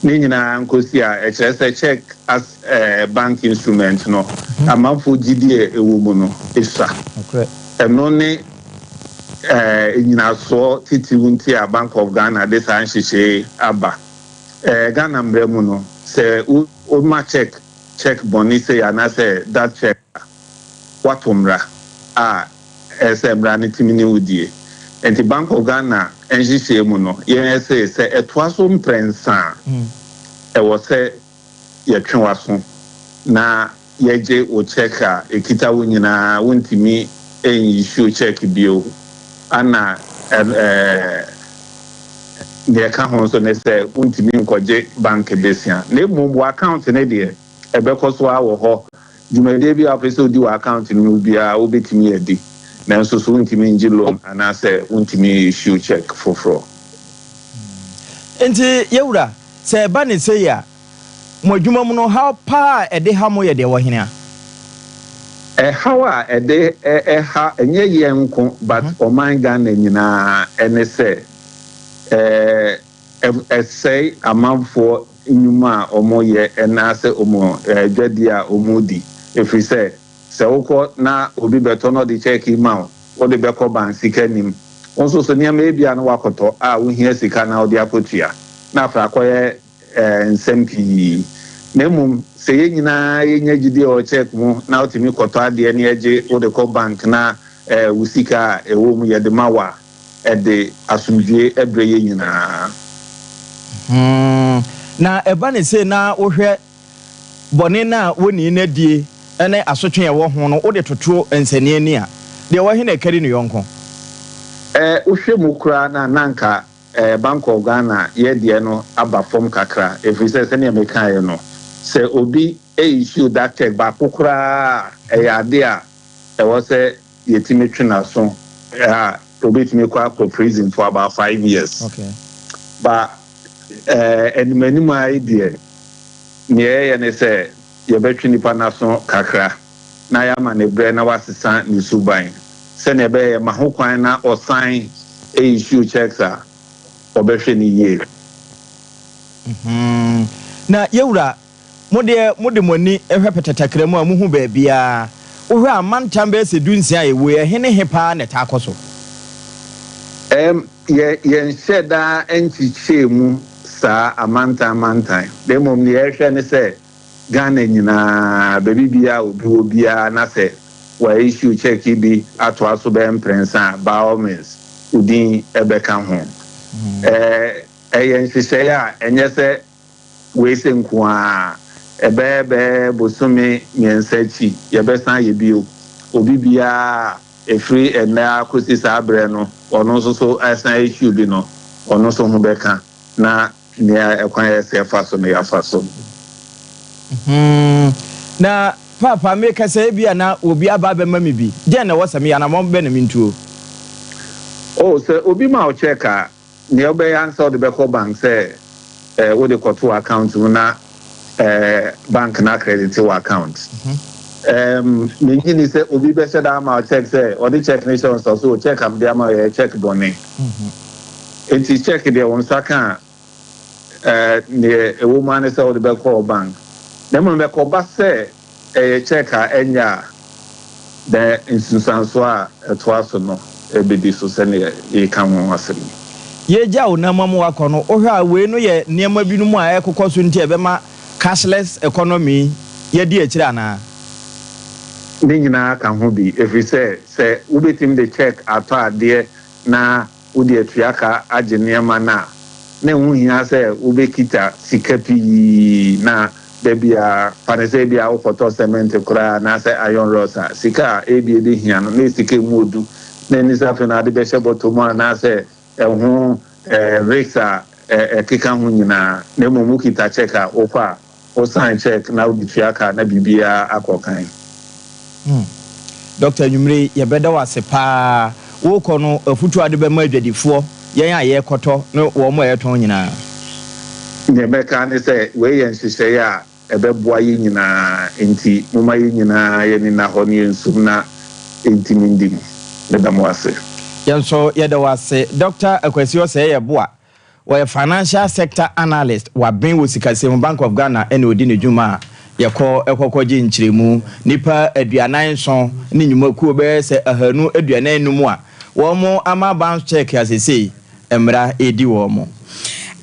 [SPEAKER 6] Ne nyinaa nkosi a, ɛkyerɛ sɛ check as bank instrument no, amanfoɔ gyidie a ɛwɔ mu no sua. Ɛno ne nnyinasoɔ titiriw nti a Bank of Ghana de saa nhyehyɛe yi aba. Ghana mmara mu no, sɛ woma check, check bɔne sei anaasɛ that check a, woato mmara a ɛyɛ sɛ mmara no tumi ne wo die. Nti Bank of Ghana nhyehyɛe mu no, yɛn se sɛ ɛtoa so mprɛnsa a, ɛwɔ sɛ yɛtwe w'aso na yɛgye wo check a ɛkita wo nyinaa, wontumi n-issue check bio. Ɛna deɛ ɛka ho nso ne sɛ wontumi nkɔgye bank besia. Na mmom w'account no deɛ, ɛbɛkɔ so ara wɔ hɔ. Dwumadie biara a wopɛ sɛ wodi wɔ account no mu biara wobɛtumi adi. Nanso so wontumi ngye loan anaasɛ wontumi issue check foforɔ.
[SPEAKER 2] Nti yɛwura, sɛ ɛba no sei a, Mo adwuma mu no, haw paa a ɛde ha mo yɛ deɛ ɛwɔ hene a?
[SPEAKER 6] Ɛhaw a ɛde ha ɛnyɛ yɛn nko but ɔman Ghana nyinaa ɛne sɛ ɛsɛe amanfoɔ nnwuma a wɔyɛ anaasɛ wɔn dwadie a wɔdi ɛfiri sɛ sɛ wokɔ na obi bɛtɔ na ɔde kyɛɛke ma wo wode bɛkɔ bank sika nnim wo nso so nneɛma ebia na woakɔtɔ a wohia sika na wode akɔtua na afei akɔyɛ nsɛm pii. Na mmom sɛ yɛn nyinaa yɛnya gyidie wɔ check mu na wotumi kɔtɔ adeɛ na yɛgye wode kɔ bank na wo sika a ɛwɔ mu yɛde ma wo a, ɛde asomdwoeɛ brɛ yɛn nyinaa.
[SPEAKER 2] Na ɛba no sei na wohwɛ. Bɔne no a wonii no adie ne asotwe a ɛwɔ ho no, wode toto nsania ani a, deɛ ɛwɔ he na ɛkari ne yɔnko?
[SPEAKER 6] Ɛ, wohwɛ mu koraa no a, na anka ɛ, Bank of Ghana yɛ deɛ no aba fam kakra, ɛfiri sɛ sɛdeɛ mekaeɛ no, sɛ obi issue that cheque baako koraa a, ɛyɛ adeɛ a ɛwɔ sɛ yɛtumi twe n'aso a, obɛtumi kɔ akɔ prison for about 5 years. But anim anim ara yi deɛ, nea yɛyɛ ne sɛ yɛbɛtwe nipa n'aso kakra na yɛama ne berɛ na wasesa ne suban sɛnea ɛbɛyɛ yɛma ho kwan na ɔsan issue checks a, ɔbɛhwɛ ne yie.
[SPEAKER 2] Na yɛwura, mo deɛ mode mo ani hwɛ pɛtɛtakra mu a muhu baabiara. Wohwɛ a mantam bɛyɛ sɛ 16 a ɛwɔ yi, ɛhe ne he paa na ɛtaa kɔ so?
[SPEAKER 6] Yɛnhyɛ daa nkyekyɛɛ mu saa amantan amantan, na mmom nea yɛhwɛ ne sɛ Ghana nyinaa, baabi biara a obi wɔ biara na sɛ wa issue check yi bi atoa so bɛyɛ mprɛnsa a, by all means, wo din bɛka ho. Ɛyɛ nhyehyɛeɛ a ɛnyɛ sɛ wei sɛ nko ara, ɛbɛyɛ bɛyɛ bosome 3 akyi yɛbɛsan ayɛ bio. Obi biara a ɛfiri ɛnnɛ ara kɔsi saa berɛ no ɔno nso so asan issue bi no, ɔno nso ho bɛka na nea ɛkwan yɛ sɛ yɛfa so no yɛafa so.
[SPEAKER 2] Na paapa, meka sɛ ebia na obi aba abɛma me bi, deɛn na ɛwɔ sɛ meyɛ? Anammɔn bɛn na mentuo?
[SPEAKER 6] Oh, sɛ obi ma wo check a, nea wobɛyɛ ara ne sɛ wode bɛkɔ bank sɛ wode kɔto account mu na bank no accredit wo account. Mennye nni sɛ obi bɛhyɛ da ama wo check sɛ ɔde check no hyɛ wo nsa ɔsɛ o check a mede ama wo yɛ check bɔne. Enti check deɛ wo nsa ka a, nea ɛwɔ mu ara ne sɛ wode bɛkɔ wo bank. Na mmom ɛkɔba sɛ ɛyɛ check a ɛnyɛ a, na nsunsuansoɔ a ɛtoa so no bɛdi so sɛdeɛ yɛreka ho asɛm yi.
[SPEAKER 2] Yɛregya wo nam ama woakɔ no, wohwɛ a wei no yɛ nneɛma binom a ɛrekokɔ so nti a ɛbɛma cashless economy yi adi akyire anaa?
[SPEAKER 6] Ne nyinaa ka ho bi, ɛfiri sɛ, sɛ wobɛtumi de check atɔ adeɛ na wode atua ka agye nneɛma no a, na ɛho hia sɛ wobɛkita sika pii na da biara, fa no sɛ ebia wokɔtɔ cement koraa anaasɛ iron rods a, sika a ebia ebehia no, na ɛyɛ sika a emu odu, na ɛne sɛ afei na ade bɛhyɛ bɔtɔ mu anaasɛ ɛho risks a ɛkeka ho nyinaa. Na mmom wokita check a, wokɔ a, wo sign check na wode tua ka na biribiara akɔ kan.
[SPEAKER 2] Doctor anwummere yi yɛbɛda wo ase paa. Worekɔ no afutuo a wode bɛma adwadifoɔ, yɛn a yɛrekɔtɔ ne wɔn a ɛretɔn nyinaa.
[SPEAKER 6] Deɛ mɛka ne sɛ wei yɛ nhyehyɛeɛ a ɛbɛboa yɛn nyinaa, enti momma yɛn nyinaa yɛn ani nna hɔ na yɛnsum na yɛntumi ndi mu. Meda mo ase.
[SPEAKER 2] Yɛn nso yɛda wo ase. Doctor Akwasi Osei Yeboah, Ɔyɛ Financial Sector Analyst, waben wɔ sikasɛm mu, Bank of Ghana na ɔdi ne dwuma a yɛkɔ kɔkɔgye nkyerɛmu. Nnipa 47 ne nnwumakuo bɛyɛ sɛ 245 a wɔn ama bounce check a seesei mmara redi wɔn.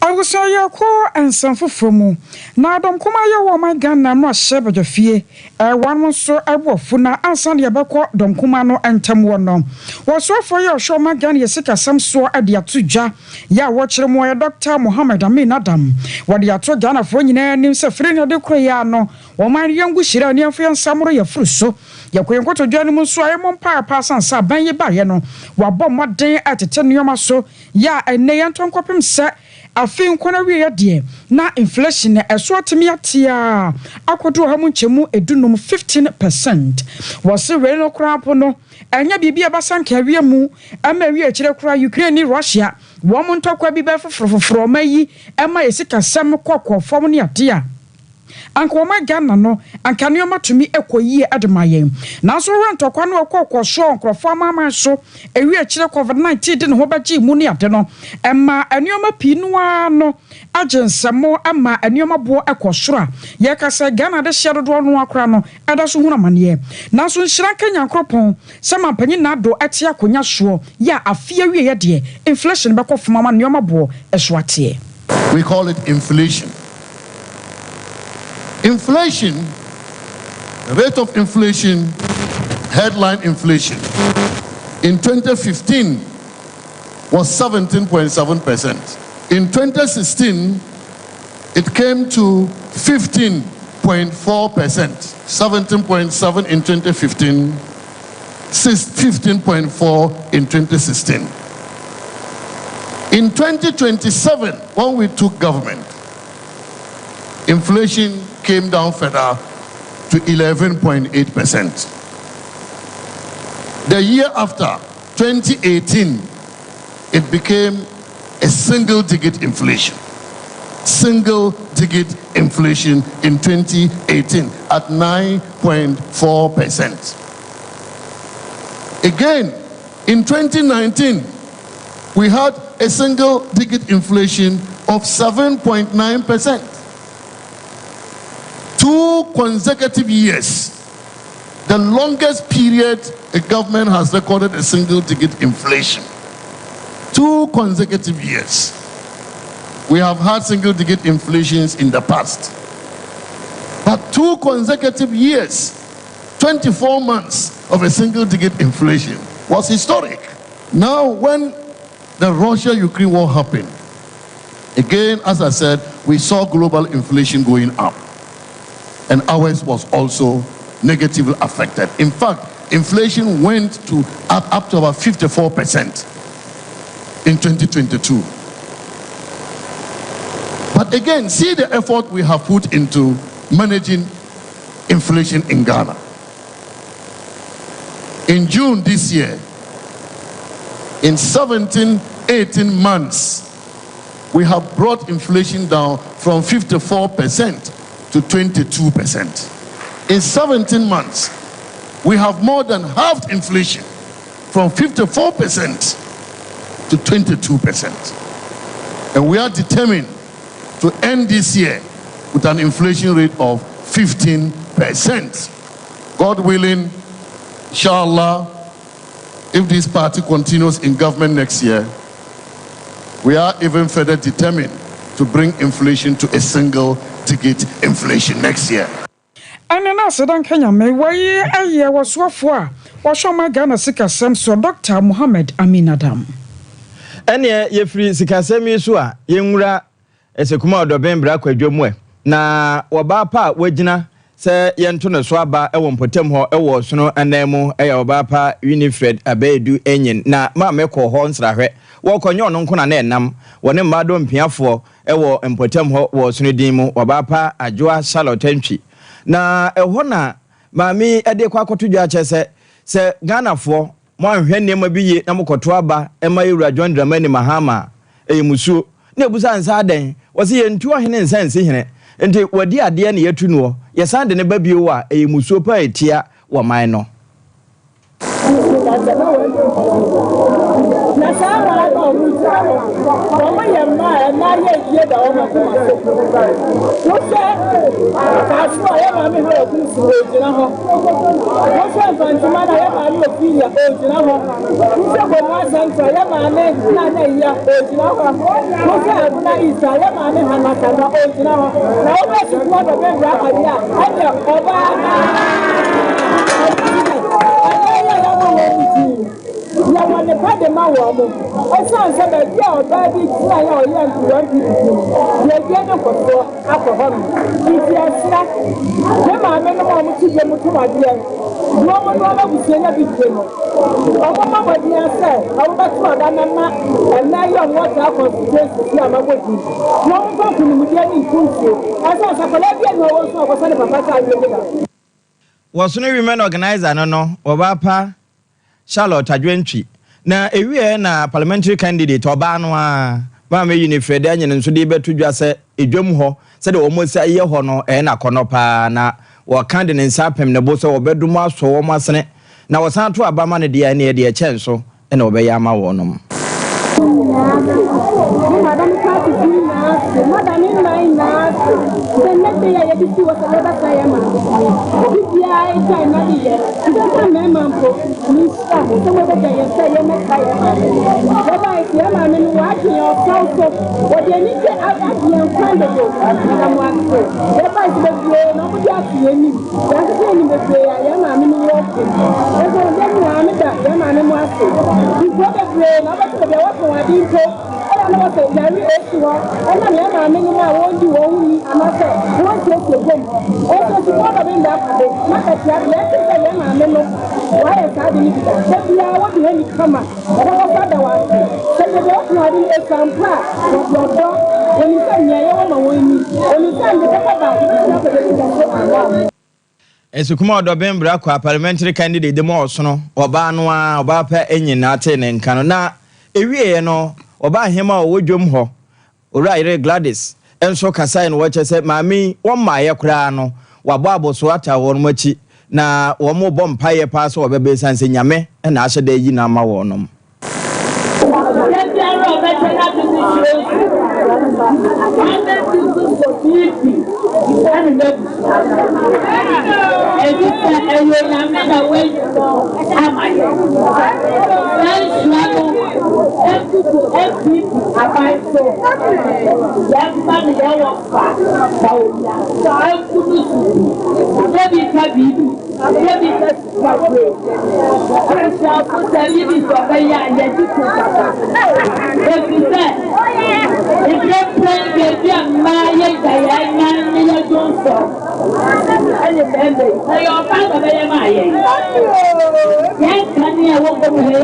[SPEAKER 1] Abusua yɛkɔ nsɛm foforɔ mu. Na dɔm kumaa yɛ wɔ ɔman Ghana no ahyɛ badwafie Wɔn nso bo afu na ansa na yɛbɛkɔ dɔm kumaa no ntam wɔ no, wɔsoafoɔ yi a ɔhwɛ ɔman Ghana yɛ sikasɛm soɔ de ato dwa yɛ a wɔkyerɛ mu ɔyɛ Dɔkta Mohammed Amin Adam. Wɔde ato Ghanafoɔ nyinaa anim sɛ firi nnɛ de kɔ yi ara no ɔman no yɛngu hyira ne yɛmfa yɛn nsa mmoro yɛn afuru so. Yɛkɔ yɛn nkotodwe anim nso a yɛmmɔ mpaeɛ paa sane sɛ aban yi baeɛ no wɔabɔ mmɔden retete nneɛma so yɛ a ɛnnɛ yɛntɔ nkɔpem sɛ Afei nkwa no awieɛ deɛ, na inflation no ɛso atumi ate ara akɔdu ɔha mu nkyɛmu edunum, 15%. Wɔse wei no koraa mpo no, ɛnyɛ biribi a ɛbasa nka awie mu ma awie akyire koraa Ukraine ne Russia wɔn ntɔkwa bi bɛfoforo foforo ɔman yi ma yɛ sikasɛm kɔ kɔɔ fam ne adeɛ a. Anka wɔma Ghana no, anka nneɛma tumi kɔ yie de ma yɛn. Nanso wohwɛ ntɔkwa no a ɛkɔɔkɔɔ so wɔ nkurɔfoɔ amanaman so, ɛwie akyire Covid 19 de ne ho bɛgyee mu ne ade no, ɛmaa nneɛma pii no ara no agye nsɛmo ma nneɛma boɔ kɔ soro a yɛka sɛ Ghana adehyeɛ dodoɔ no ara koraa no da so hunu amaneɛ. Nanso nhyira nka Nyankoropɔn sɛ Mampanyin Nado te akonya soɔ yi a afe awieɛ deɛ inflation bɛkɔ fam ama nneɛma boɔ so ateɛ.
[SPEAKER 7] We call it inflation. Inflation, the rate of inflation, headline inflation, in 2015 was 17.7%. In 2016, it came to 15. 15.4%, 17.7 in 2015, 15.4 in 2016. In 2027, when we took government, inflation came down further to 11.8%. The year after, 2018, it became a single digit inflation. Single digit inflation in 2018 at 9.4%. Again, in 2019, we had a single digit inflation of 7.9%. Two consecutive years, the longest period a government has recorded a single digit inflation. Two consecutive years. We have had single digit inflations in the past. But two consecutive years, 24 months of a single digit inflation was historic. Now, when the Russia Ukraine war happened, again, as I said, we saw global inflation going up. And ours was also negatively affected. In fact, inflation went to up, up to about 54% in 2022. But again, see the effort we have put into managing inflation in Ghana. In June this year, in 17, 18 months, we have brought inflation down from 54% to 22%. In 17 months, we have more than halved inflation from 54% to 22%. And we are determined to end this year with an inflation rate of 15%. God willing, inshallah, if this party continues in government next year, we are even further determined to bring inflation to a single digit inflation next year.
[SPEAKER 1] Ɛne no aseda nka Nyame. Wei yɛ wɔsoafoɔ a wɔhwɛ ɔman Ghana sikasɛm soɔ Dɔkta Mohammed Amin Adam.
[SPEAKER 2] Ɛneɛ yɛfiri sikasɛm yi so a, yɛnwura Ɛsɛkum a Ɔdɔben Bra Kwadwo mu ɛ. Na ɔbaa pa a wagyina sɛ yɛnto no so aba wɔ mpɔtam hɔ wɔ ɔsono anan mu yɛ ɔbaa pa Winifred Abaedu Enyin. Na maame kɔɔ hɔ nsrahwɛ. Wɔkɔ nyɛ ɔno nko na na ɛnam. Wɔne mmaa dɔmpiafoɔ wɔ mpɔtam hɔ wɔ ɔsono din mu, ɔbaa pa Adwoa Charlotte Antwi. Na ɛhɔ na maame yi de kɔ akɔto dwa kyerɛ sɛ, sɛ Ghanafoɔ moanhwɛ nneɛma bi yie na mokɔto aba ma Yɛwura John Dramani Mahama a, ɛyɛ musuo. Na ɛbusa no sɛ adɛn? Wɔse yɛntu ɔhene nsa nsi hene, nti wadi adeɛ na yɛatu noɔ, yɛsan de no ba bio a, ɛyɛ musuo paa ɛtia wɔ man no.
[SPEAKER 8] Na saa mmaa no a wɔgyina hɔ no, wɔyɛ mmaa a mmaa yɛ yie da wɔn akoma so. Wohwɛ Kasoa a, yɛ maame Hawa Kusi ɔgyina hɔ. Wohwɛ Mfantsima no a, yɛ maame Ophelia ɔgyina hɔ. Wohwɛ Gomoa Central, yɛ maame Nana Ayia ɔgyina hɔ. Wohwɛ Agona East a, yɛ maame Hannah Kanda ɔgyina hɔ. Na wohwɛ Sukuma Dɔbɛn Brahma deɛ a, ɛnneɛ ɔbaa Ɛnnɛ yi a yɛabɔ wɔn din yi, yɛwɔ nnepa de ma wɔn. Esiane sɛ baabi a ɔbaa bi tenae a ɔyɛɛ ntoa mpipipii no, yɛadua ne nkɔsoɔ akɔ hɔnom. Nti yɛsrɛ me maamenom a wɔte dwam tɔn adeɛ na wɔnoa ma abusua nya bi die no, wɔmmɔ mmɔden ara sɛ wɔbɛto aba no ama ɛnnɛ yi a wɔwɔ saa constituencies yi a mabɔ din na wɔmfa nkonimdie ne mpuntuo. Ɛsiane sɛ akwadaa bi nni hɔ a ɔwɔ nso a ɔkɔsɔ ne papa sɛ adeɛ bi da.
[SPEAKER 2] Wɔsono Women Organiser no no wɔbaa pa Charlotte Adwoantwi na ewieɛ na Parliamentary Candidate ɔbaa no ara Maame Winifred Anyin nso de rebɛto dwa sɛ edwam hɔ sɛdeɛ wɔn asi ayɛ hɔ no ɛyɛ no akɔnnɔ pa ara na wɔka de ne nsa apem ne bo sɛ wɔbɛdom asɔ wɔn asene na wɔsan to aba ma no deɛ a ɛneɛ deɛ ɛkyɛn so na wɔbɛyɛ ama wɔnom.
[SPEAKER 8] Nyinaa ase, me madam class bi nyinaa ase, mada ne mmaa nyinaa ase sɛ nnɛ da yi a yɛde si hɔ sɛ yɛbɛka yɛn maame no, obi biara agyae n'adeyɛ, nti mmarima mpo, menhyira mo sɛ mobɛgya yɛn sɛ yɛmmɛka yɛn maame no. Yɛbae sɛ yɛn maame no wɔagye yɛn ɔfɛw so, wɔde anigye agye yɛn kwan dodo, yɛda mo ase. Yɛbae sɛ bebree na wɔde ato yɛn anim. Yɛasesa yɛn bebree a yɛn maame no wɔ fi. Nso da nyinaa meda yɛn maame mo ase. Nkurow bebree na wobɛte baabi a wɔtɔn ade mpo. Ɛna na Ɛwɔ sɛ yare esi hɔ ɛnam yɛn maame nom a wɔndi wɔn ho ni anaasɛ wɔnsiesie fam hɔ. Nso sukuu aba bi nda akɔde na ɛtia deɛ ɛte sɛ yɛn maame nom wɔayɛ saa ade no bi da. Da biara wodi hɔ ni kama, wɔbɛkɔ so ada wo ase. Sɛ deɛ deɛ wɔtɔn ade no esua mpo a, wɔde ɔdɔ, wɔnim sɛ nea yɛwɔ ma wɔn ni, wɔnim sɛ ade papa baako bɛtumi akɔ baabi kɛse ama wɔn.
[SPEAKER 2] Esukuma Ɔdɔben Brakwa parliamentary candidate de ma Ɔsono, ɔbaa no ara, ɔbaa pɛ nyinaa tee ne nka no. Na ɛwieɛ no, ɔbaa ahema a ɔwɔ dwam hɔ, Owura yere Gladys nso kasae na wɔkyerɛ sɛ maame yi wɔmmaeɛ koraa no, wabɔ abɔsoɔ ataa wɔnom akyi na wɔrebɔ mpaeɛ paa sɛ ɔbɛba ɛsiane sɛ Nyame na ahyɛ da ayi no ama wɔnom.
[SPEAKER 9] Da biara ɔbɛkyɛ n'ade no kyerɛ nsu. Ɔbɛtu nso kɔ piipi ɛne n'abusua. Efisɛ ɛyɛ Onyame na wayi no ama yɛn. Saa nhyira no ntutu NPP aban so. Yɛmfa no yɛn wɔfa Bawumia nku no so bi. Dabi ka biribi, dabi ka Kwabre, Abusuafo sɛ biribi sɛ ɔbɛyɛ a yɛgye tom papa. Efisɛ mprempren baabi a mmaa yɛgya yɛn nan ne yɛn dwonsɔ ne mmarima yi, sɛ yɛ ɔbaa na ɔbɛyɛ maa yɛn. Yɛn kanea a ɛwɔ fam ha yi a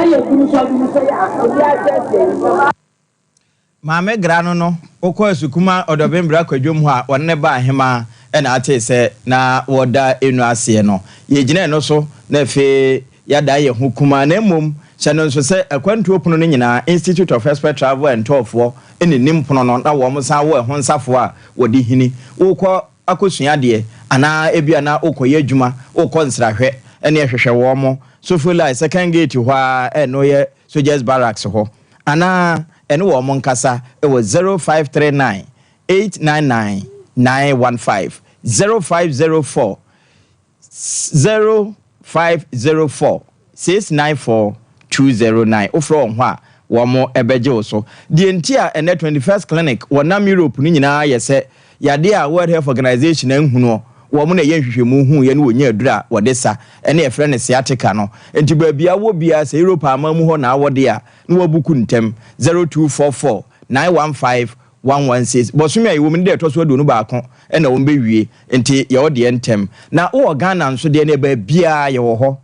[SPEAKER 9] ɛyɛ dumsɔdumsɔ yi a obiara kyerɛkyerɛ yi.
[SPEAKER 2] Maame Gra no no, wokɔ Asukuma Ɔdɔbenbra Kwadwom hɔ a wɔne no baa ahemaa na atee sɛ na wɔda enu aseɛ no. Yɛgyina ɛno so na afei yɛadan yɛn ho kumaa na mmom hyɛ no nso sɛ akwantuo pono no nyinaa Institute of Expert Travel and Tour foɔ na ɛnim pono no na wɔn san wɔ ɛho nsafoɔ a wɔde hini. Wokɔ akɔsua adeɛ anaa ebia na wokɔyɛ adwuma, wokɔ nsrahwɛ ɛne ɛhwehwɛ wɔn. Sofolai second gate hɔ ara ɛno yɛ Soldiers Barracks hɔ anaa ɛne wɔn nkasa wɔ 0539 899 915, 0504 0504 694 209. Wofrɛ wɔn hɔ a, wɔbɛgye wo so. Deɛ nti a ɛnnɛ 21st Clinic wɔnam Europe no nyinaa yɛ sɛ Yadeɛ a World Health Organization anhunuɔ, wɔn na ɛyɛ nhwehwɛmu huuiɛ na wɔnya aduro a wɔde sa, ɛne yɛfrɛ no sciatica no. Nti baabi a wowɔ biara, sɛ Europe aman mu hɔ na awɔ deɛ a, na woabuku ntɛm, 0244 915 116. Bɔsome a yɛwɔ mu no da ɛtɔ so 21 na wɔbɛwie, nti yɛ wo deɛ ntɛm. Na wowɔ Ghana nso deɛ neɛ baabiara yɛwɔ hɔ.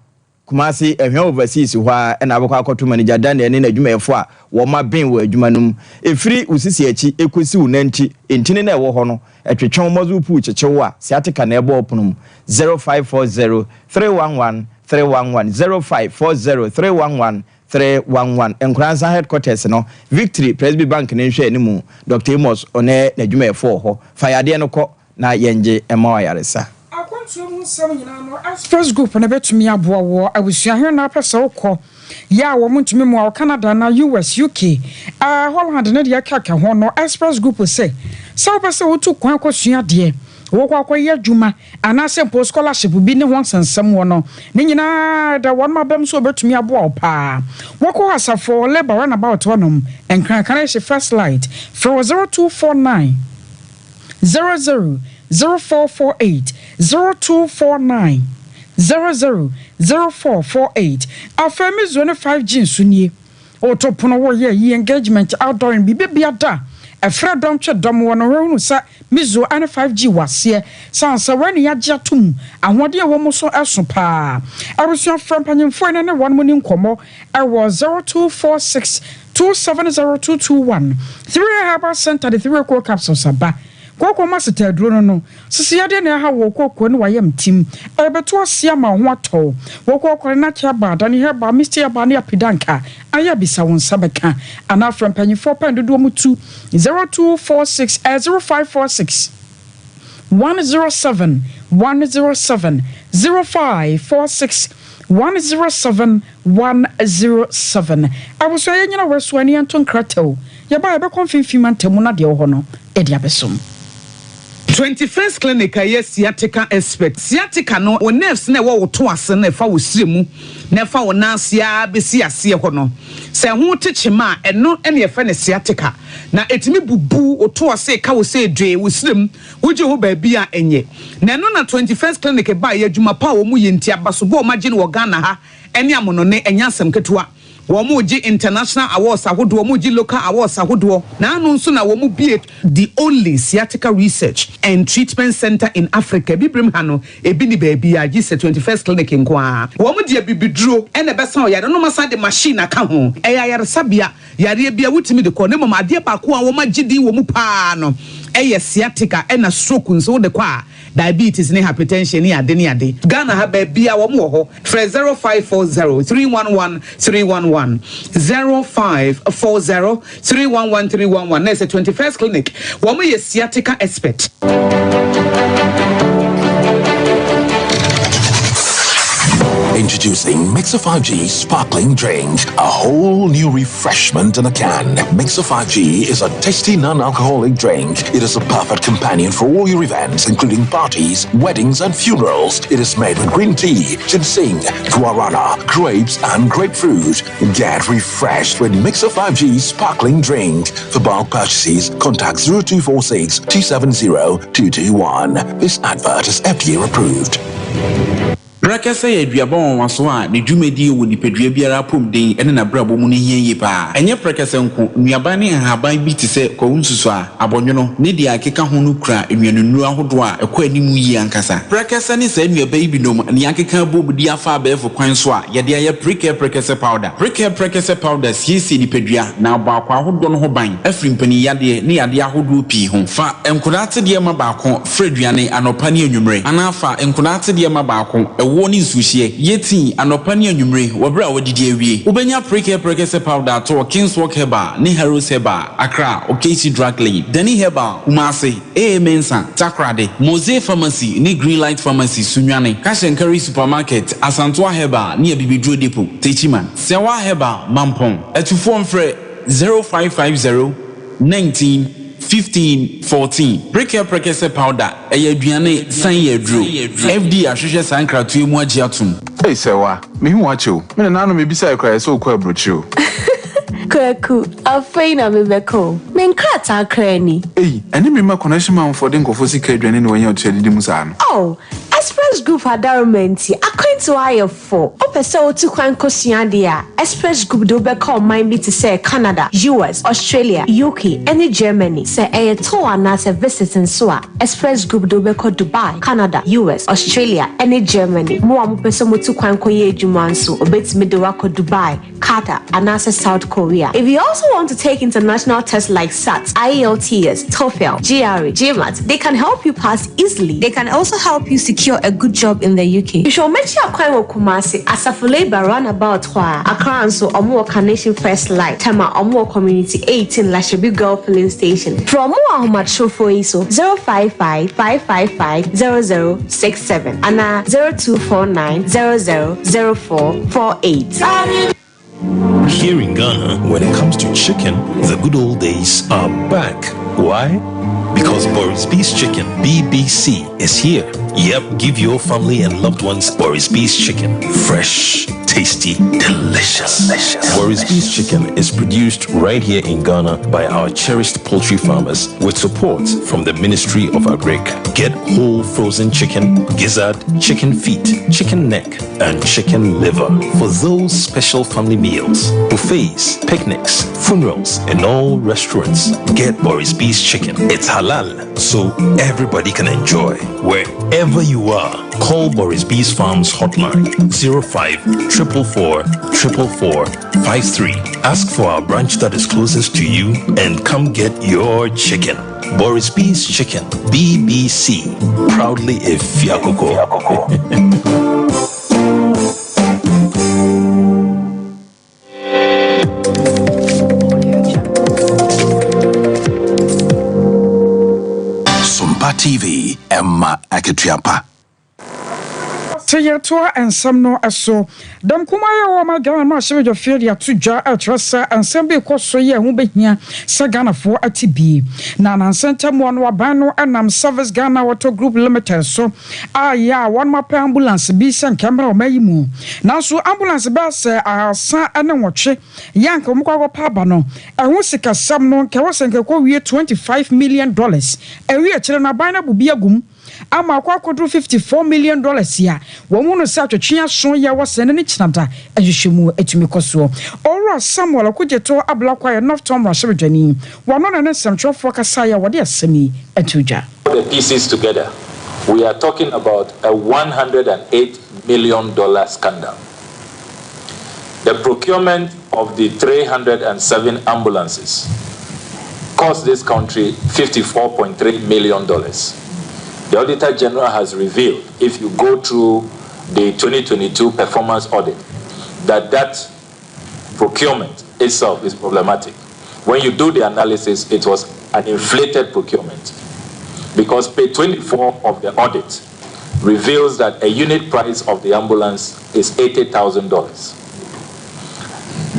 [SPEAKER 2] Kumasi, Ahwea Overseas hɔ ara na wobɛkɔ akɔto Manager Daniel ne n'adwumayɛfo a wɔaben wɔ adwuma no mu. Ɛfiri wo sisi akyi kɔsi wo nanti, ntini no a ɛwɔ hɔ no, ɛtwetwe wo, muscle pull kyekye wo a, sciatica na ɛbɔ wo pono mu. 0540 311 311, 0540 311 311. Nkoransa Headquarters no, Victory Presby Bank no nhwɛanimu, Doctor Amos ne n'adwumayɛfo wɔ hɔ. Fa yadeɛ no kɔ. Na yɛngye mma wo ayaresa.
[SPEAKER 1] Akwantuo mu nsɛm nyinaa no Express Group no bɛtumi aboa woɔ. Abusua he na wopɛ sɛ wokɔ yɛ a wɔn ntumi mmoa wo Canada anaa US, UK, ɛɛ Holland ne deɛ ɛkeka ho no Express Group se sɛ wopɛ sɛ wotu kwan kɔsua adeɛ, wokɔ akɔyɛ adwuma anaasɛ mpo scholarship bi ne ho nsɛnsɛm wɔ no ne nyinaa ɛda wɔn abam sɛ wɔbɛtumi aboa wo paa. Wɔkɔ Asafo Labour Runabout hɔnom, Nkran Kanehye First Light, frɛ wɔ 0249. 00 0448 0249 00 0448 Afei me zone 5G nso nie. Woto pono, woyɛ ayi, engagement, outdooring, biribi bia da a ɛfrɛ dɔm twe dɔm wɔ no hwɛ hunu sɛ me zone ne 5G wɔ aseɛ sane sɛ wei ne yɛagye ato mu ahoɔden a ɛwɔ mu so ɛso paa. Abusua frɛ mpanyinfoɔ yi na ne wɔnom ni nkɔmmɔ ɛwɔ 0246 270221 Three Herbal Centre de Three Cocoa Capsules aba. Kooko ma seta aduro no no. Sisi yadeɛ na ɛha wo kooko ne wayam tim. Ɛrebɛto aseɛ ama wo ho atɔ wo. Wo kooko no nake aba, adane herbal, misty herbal ne apidanka. Ayɛ a bisa wo nsa bɛka. Anaa frɛ mpanyinfoɔ pɛn dodoɔ mu tu 0246 0546 107 107 0546 107 107. Abusua yɛnyina wɔ so ani yɛnto nkrata o. Yɛba a yɛbɛkɔ mfimfini mantam mu na deɛ ɛwɔ hɔ no yɛde abɛsom.
[SPEAKER 10] 21st Clinic a ɛyɛ sciatica expert. Sciatica no, wo nerves no a ɛwɔ wo to ase no a ɛfa wo srɛ mu na ɛfa wo nan ase ara bɛsi aseɛ hɔ no, sɛ ɛho te kyema a, ɛno na yɛfrɛ no sciatica. Na ɛtumi bubu wo to ase, ɛka wo sɛ dwee, wo srɛ mu, wogye ho baabi a ɛnyɛ. Na ɛno na 21st Clinic baeɛ, adwuma pa a wɔyɛ nti, abasobɔ a wɔagye no wɔ Ghana ha ne amonone, ɛnyɛ asɛm ketewa. Wɔregye international awards ahodoɔ, wɔregye local awards ahodoɔ. Na ano nso na wɔbue the only sciatica research and treatment centre in Africa. Abibirem ha no, ebi nni baabiara gye sɛ 21st Clinic nko ara. Wɔde abibiduro na ɛbɛsa ɔyare no na wɔasan de machine aka ho. Ɛyɛ ayaresabea, yareɛ biara wotumi de kɔ na mmom adeɛ baako a wɔagye din wɔ mu pa ara no yɛ sciatica ɛna stroke nso wode kɔ a diabetes ne hypertension ne ade ne ade. Ghana ha baabiara wɔn wɔ hɔ. Frɛ 0540 311 311, 0540 311 311 na ɛsɛ 21st Clinic. Wɔn yɛ sciatica expert.
[SPEAKER 11] Introducing Mixer 5G Sparkling Drink, a whole new refreshment in a can. Mixer 5G is a tasty non-alcoholic drink. It is a perfect companion for all your events, including parties, weddings, and funerals. It is made with green tea, ginseng, guarana, grapes, and grapefruit. Get refreshed with Mixer 5G Sparkling Drink. For bulk purchases, contact 0246 270 221. This advert is FDA approved.
[SPEAKER 12] Prɛkɛsɛ yɛ aduaba nwanwaso a ne dwumadie wɔ nipadua biara apɔmuden ne n'abrabɔ mu no hia yie pa ara. Ɛnyɛ prɛkɛsɛ nko, nnuaban ne nhaban bi te sɛ kwawu nsusuaa, abɔnwono, ne deɛ ɛkeka ho no kura nnuanennuro ahodoɔ a ɛkɔ anim yie ankasa. Prɛkɛsɛ ne saa nnuaba yi binom na yɛakeka abom de afa abɛɛfo kwan so a yɛde ayɛ Prekɛ Prɛkɛsɛ Powder. Prekɛ Prɛkɛsɛ Powder siesie nipadua na abɔ akwaa ahodoɔ no ho ban afiri mpaninyadeɛ ne yadeɛ ahodoɔ pii ho. Fa nkwadaa atedeɛ ma baako Fra aduane anɔpa ne anwummere, anaa fa nkwadaa atedeɛ ma baako, ɛwoɔ ne nsuohyeɛ. Yɛ tii anɔpa ne anwummere wɔ berɛ a woadidi awie. Wobɛnya Prekɛ Prɛkɛsɛ Powder atɔ wɔ Kingswalk Herbal ne Harrows Herbal, Accra, Okaishie Drug Lane, Dani Herbal, Kumasi, AA Mensah, Takoradi, Mose Pharmacy ne Greenlight Pharmacy, Sunyani, Cash and Carry Supermarket, Asantoa Herbal ne Abibiduro Depot, Techiman, Sɛwa Herbal, Mampong. Atufoɔ mfrɛ 0550 19 15 14. Prekɛ prɛkɛsɛ powder, ɛyɛ aduane san yɛ aduro. FDA ahwehwɛ saa nkratoɔ yi mu agye atom.
[SPEAKER 13] Ei Sɛwa, mehu wo akyɛ o. Me nana no mebisae koraa yɛ sɛ wokɔ aburokyire o.
[SPEAKER 14] Kwaku, afei na mebɛkɔ o. Me nkrataa koraa ni.
[SPEAKER 13] Ei, ɛne me mma connection manfoɔ de nkurɔfoɔ sika aduane na wɔanya ɔtua didi mu saa no.
[SPEAKER 14] Oh, Express Group adaworoma nti, akwantuo ayɛ fo. Wopɛ sɛ wotu kwan kosua adeɛ a, Express Group de wo bɛkɔ ɔman bi te sɛ Canada, US, Australia, UK, ne Germany. Sɛ ɛyɛ tour anaasɛ visit nso a, Express Group de wo bɛkɔ Dubai, Canada, US, Australia, ne Germany. Mo a mopɛ sɛ motu kwan kɔyɛ adwuma nso, wɔbɛtumi de wo akɔ Dubai, Qatar, anaasɛ South Korea. If you also want to take international tests like SAT, IELTS, TOEFL, GRE, GMAT, they can help you pass easily. They can also help you secure a good job in the UK. Hwehwɛ wɔn akyi akwan wɔ Kumasi, Asafo Labour roundabout hɔ ara. Accra nso, wɔn wɔ Carnation First Light, Tema, wɔn wɔ Community 18, Lashibi Girl Filling Station. Frɛ wɔn wɔ ahomatrofoɔ yi so, 055 555 0067 anaa 0249 00 0448.
[SPEAKER 11] Here in Ghana, when it comes to chicken, the good old days are back. Why? Because Boris B's Chicken, BBC, is here. Yep, give your family and loved ones Boris B's Chicken. Fresh, tasty, delicious. delicious. Boris B's Chicken is produced right here in Ghana by our cherished poultry farmers with support from the Ministry of Agric. Get whole frozen chicken, gizzard, chicken feet, chicken neck, and chicken liver for those special family meals, buffets, picnics, funerals, and all restaurants. Get Boris B's Chicken. It's halal, so everybody can enjoy. Wherever you are, call Boris B's Farms hotline 05 444 444 53. Ask for our branch that is closest to you and come get your chicken. Boris B's Chicken, BBC. Proudly a Fiakoko. Sompa TV, Emma Akatua
[SPEAKER 1] Sɛ yɛtoa nsɛm no so, dɔm kumaa yi a wɔwɔ ɔman Ghana no ahyɛbadwafie de ato dwa rekyerɛ sɛ nsɛm bi rekɔ so yi a ɛho bɛhia sɛ Ghanafoɔ ate bi. Na nnansa ntam no aban no nam Service Ghana Auto Group Limited so ayɛ a wɔnom apɛ ambulance bi sɛ nka ɛmmra ɔman yi mu. Nanso ambulance bɛyɛ sɛ 308 yɛ a nka wɔkɔ akɔpɛ aba no, ɛho sikasɛm no nka ɛwɔ sɛ nka ɛkɔwie $25 million. Ɛwie akyire no aban no abu bi agu mu. ama akɔ akɔduru $54 million a wɔhu no sɛ atwetwe aso yɛ wɔ sɛn ne ne kyinada nhwehwɛmu atumi kɔ soɔ. Owura. Yɛwura Samuel Okudzeto Ablakwa yɛ North Tongu mmarahyɛbadwani. Wɔno na ne nsɛmtwerɛfoɔ kasaeɛ a wɔde asɛm yi ato dwa.
[SPEAKER 15] The pieces together, we are talking about a $108 million scandal. The procurement of the 307 ambulances cost this country $54.3 million. The Auditor General has revealed, if you go through the 2022 performance audit, that that procurement itself is problematic. When you do the analysis, it was an inflated procurement because page 24 of the audit reveals that a unit price of the ambulance is $80,000.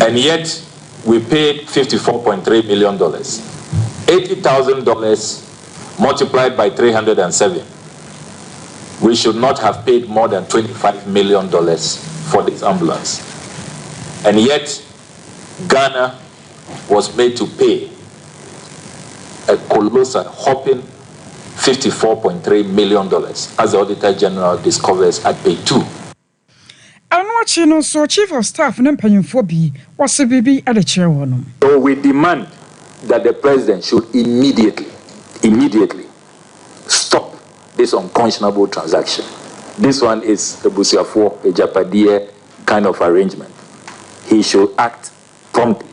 [SPEAKER 15] And yet, we paid $54.3 million. $80,000 multiplied by 307. We should not have paid more than $25 million for this ambulance. And yet, Ghana was made to pay a colossal, hopping $54.3 million, as the Auditor General discovers at page 2.
[SPEAKER 1] Ɛno akyi no nso, Chief of Staff ne mpanyimfoɔ bi, wɔse biribi de kyerɛ wɔnom.
[SPEAKER 15] So we demand that the president should immediately, immediately stop this unconscionable transaction. This one is abusuafoɔ agyapadeɛ kind of arrangement. He should act promptly.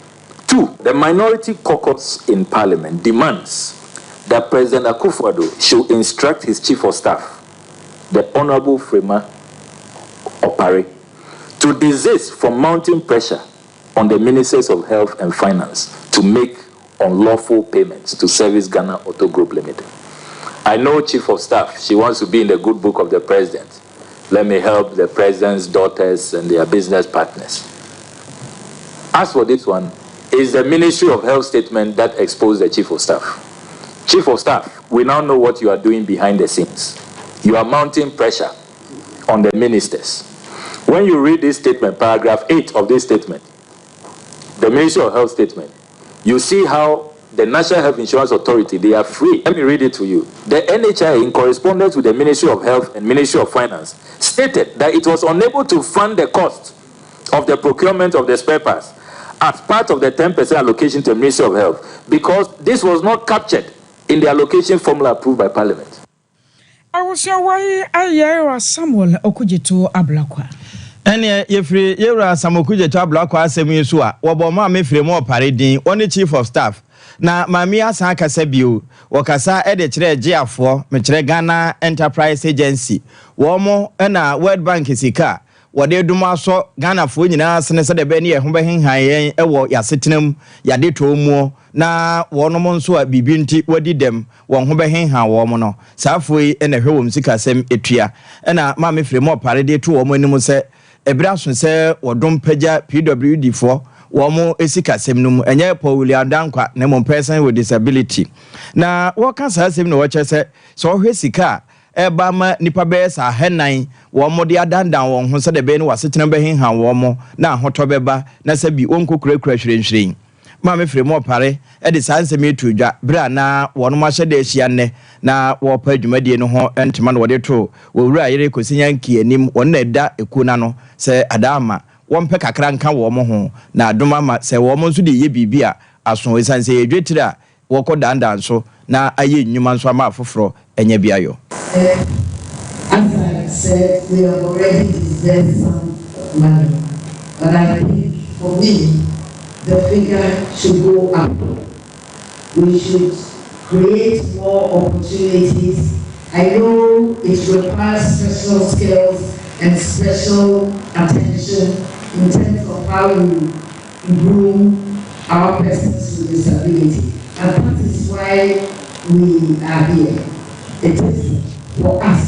[SPEAKER 15] 2, the minority caucus in parliament demands that President Akufo-Addo should instruct his chief of staff, the Honorable Frema Opare, to desist from mounting pressure on the Ministers of Health and Finance to make unlawful payments to Service Ghana Auto Group Limited. I know Chief of Staff, she wants to be in the good book of the president. Let me help the president's daughters and their business partners. As for this one, is the Ministry of Health statement that exposed the Chief of Staff. Chief of Staff, we now know what you are doing behind the scenes. You are mounting pressure on the ministers. When you read this statement, paragraph 8 of this statement, the Ministry of Health statement, you see how the National Health Insurance Authority, they are free. Let me read it to you. The NHI, in correspondence with the Ministry of Health and Ministry of Finance, stated that it was unable to fund the cost of the procurement of the spare parts as part of the 10% allocation to the Ministry of Health because this was not captured in the allocation formula approved by Parliament.
[SPEAKER 1] Abusua yi ayɛ Samuel Okudzeto Ablakwa.
[SPEAKER 2] Ɛneɛ yɛfiri Yɛwura Sam Okudzeto Ablakwa asɛm yi so a, wɔbɔ Maame Fremu Opare din, ɔne Chief of Staff. Na maame yi asan akasa bio, wɔkasa de kyerɛɛ GEAfoɔ, mekyerɛ Ghana Enterprise Agency, wɔn na World Bank sika a wɔde dom asɔ Ghanafoɔ nyinaa asene sɛdeɛ ɛbɛyɛ ne yɛn ho bɛhenhan yɛn wɔ yɛasetena mu, yɛadetɔɔ muo, na wɔnom nso a biribi nti wɔadi dɛm, wɔn ho bɛhenhan wɔn no. Saa afoɔ yi na ɛhwɛ wɔn sikasɛm tua. Ɛna Maame Frema Opare de to wɔn anim sɛ ɛberɛ aso sɛ wɔdom pagya PWD foɔ wɔn sikasɛm no mu, ɛnyɛ Paul William Dankwa na mmom Person with Disability. Na wɔka saa asɛm na wɔkyerɛ sɛ sɛ wɔhwɛ sika a ɛreba ama nnipa bɛyɛ sɛ ahanan wɔn de adandan wɔn ho sɛdeɛ ɛbɛyɛ ne wɔasetena bɛhenhan wɔn na ahotɔ bɛba na sɛ bi wɔnkɔkurakura hwirenhwiren. Maame Frema Opare de saa nsɛm yi too dwa berɛ a na wɔnom ahyɛ da ahyia nnɛ na wɔrepa dwumadie no ho ntoma na wɔde too Owura Yere Kwesi Nyankie anim, wɔn na ɛda ekuo no ano sɛ Adaama wɔmpɛ kakra nka wɔn ho na adom ama sɛ wɔn nso de reyɛ biribi a aso ɛsiane sɛ ɛyɛ dwetire a wɔkɔ dandan so na ayɛ nnwuma nso ama afoforɔ anya bi ayɔ.
[SPEAKER 16] As I said, we have already disbursed some money, but I think for me, the figure should go up. We should create more opportunities. I know it requires special skills and special attention in terms of how you groom our persons with disability. And that is why we are here. It is for us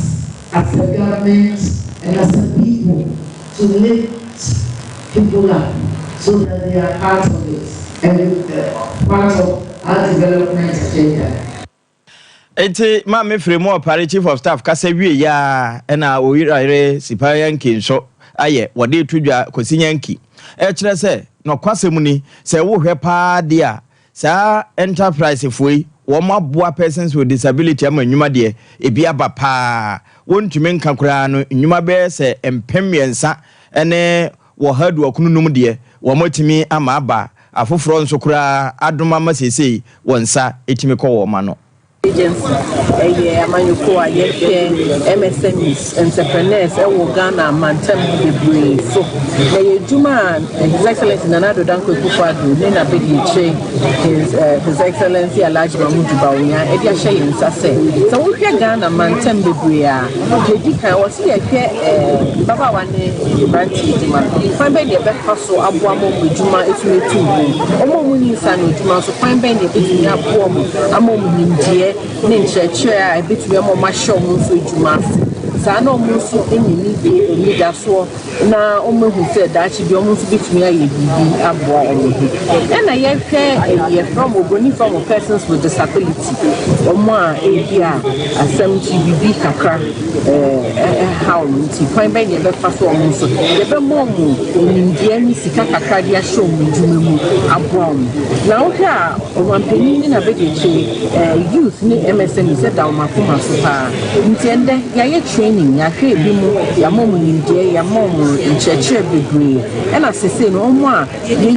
[SPEAKER 16] as a government and as a people to lift people up so that they are part of it and part of our development agenda.
[SPEAKER 2] Enti Maame Fremu Opare, Chief of Staff, kasa wieeɛ ara na Owura Yere Sipa Yankee nso ayɛ wɔde reto dwa Kwasi Yankee ɛkyerɛ sɛ nɔkwasɛm ni sɛ wohwɛ paa deɛ a saa enterprise foɔ yi wɔn aboa persons with disability ama nnwuma deɛ ebi aba paa wɔntumi nka koraa no nnwuma bɛyɛ sɛ 3095 deɛ wɔatumi ama aba afoforɔ nso koraa adom ama seesei wɔn nsa tumi kɔ wɔn ano.
[SPEAKER 17] Agency yɛ amanyɔkuo a yɛhwɛ MSMEs, entrepreneurs wɔ Ghana mantam bebree so. Na ɛyɛ adwuma a His Excellency Nana Addo Dankwa Akufo-Addo ne n'abadiakyire His, uh, His Excellency Alhaji Mahmoud Bawumia de ahyɛ yɛn nsa sɛ sɛ wohwɛ Ghana mantam bebree a deɛ ɛdi kan wɔ sɛ yɛhwɛ eh, mmabaawa ne mmeranteɛ adwuma kwan bɛn deɛ ɛbɛfa so aboa ma wɔn adwuma atumi atu mpɔn wɔn a wɔnni nsa ano adwuma nso kwan bɛn deɛ ɛbɛtumi aboa wɔn ama wɔn nimdeɛ ne nkyerɛkyerɛ a ɛbɛtumi ama wɔn ahyɛ wɔn nso adwuma ase saa na wɔn nso anya anigye anidasoɔ na wɔahu sɛ daakye bi wɔn nso bɛtumi ayɛ biribi aboa wɔn ho. Ɛna yɛhwɛ yɛfrɛ wɔn obroni frɛ wɔn persons with disability, wɔn a ebi a asɛm nti biribi kakra ɛha wɔn nti kwan bɛn na yɛbɛfa so wɔn nso yɛbɛma wɔn nimdeɛ ne sika kakra de ahyɛ wɔn adwuma mu aboa wɔn. Na wohwɛ a ɔmanpanin ne n'abadiakyire youth ne MSMEs ɛda wɔn akoma so paa. Nti ɛndɛ yɛayɛ training, yɛahwɛ ebi mo, yɛama wɔn nimdeɛ, yɛama wɔn nkyerɛkyerɛ bebree, ɛna sesei no wɔn a yɛ.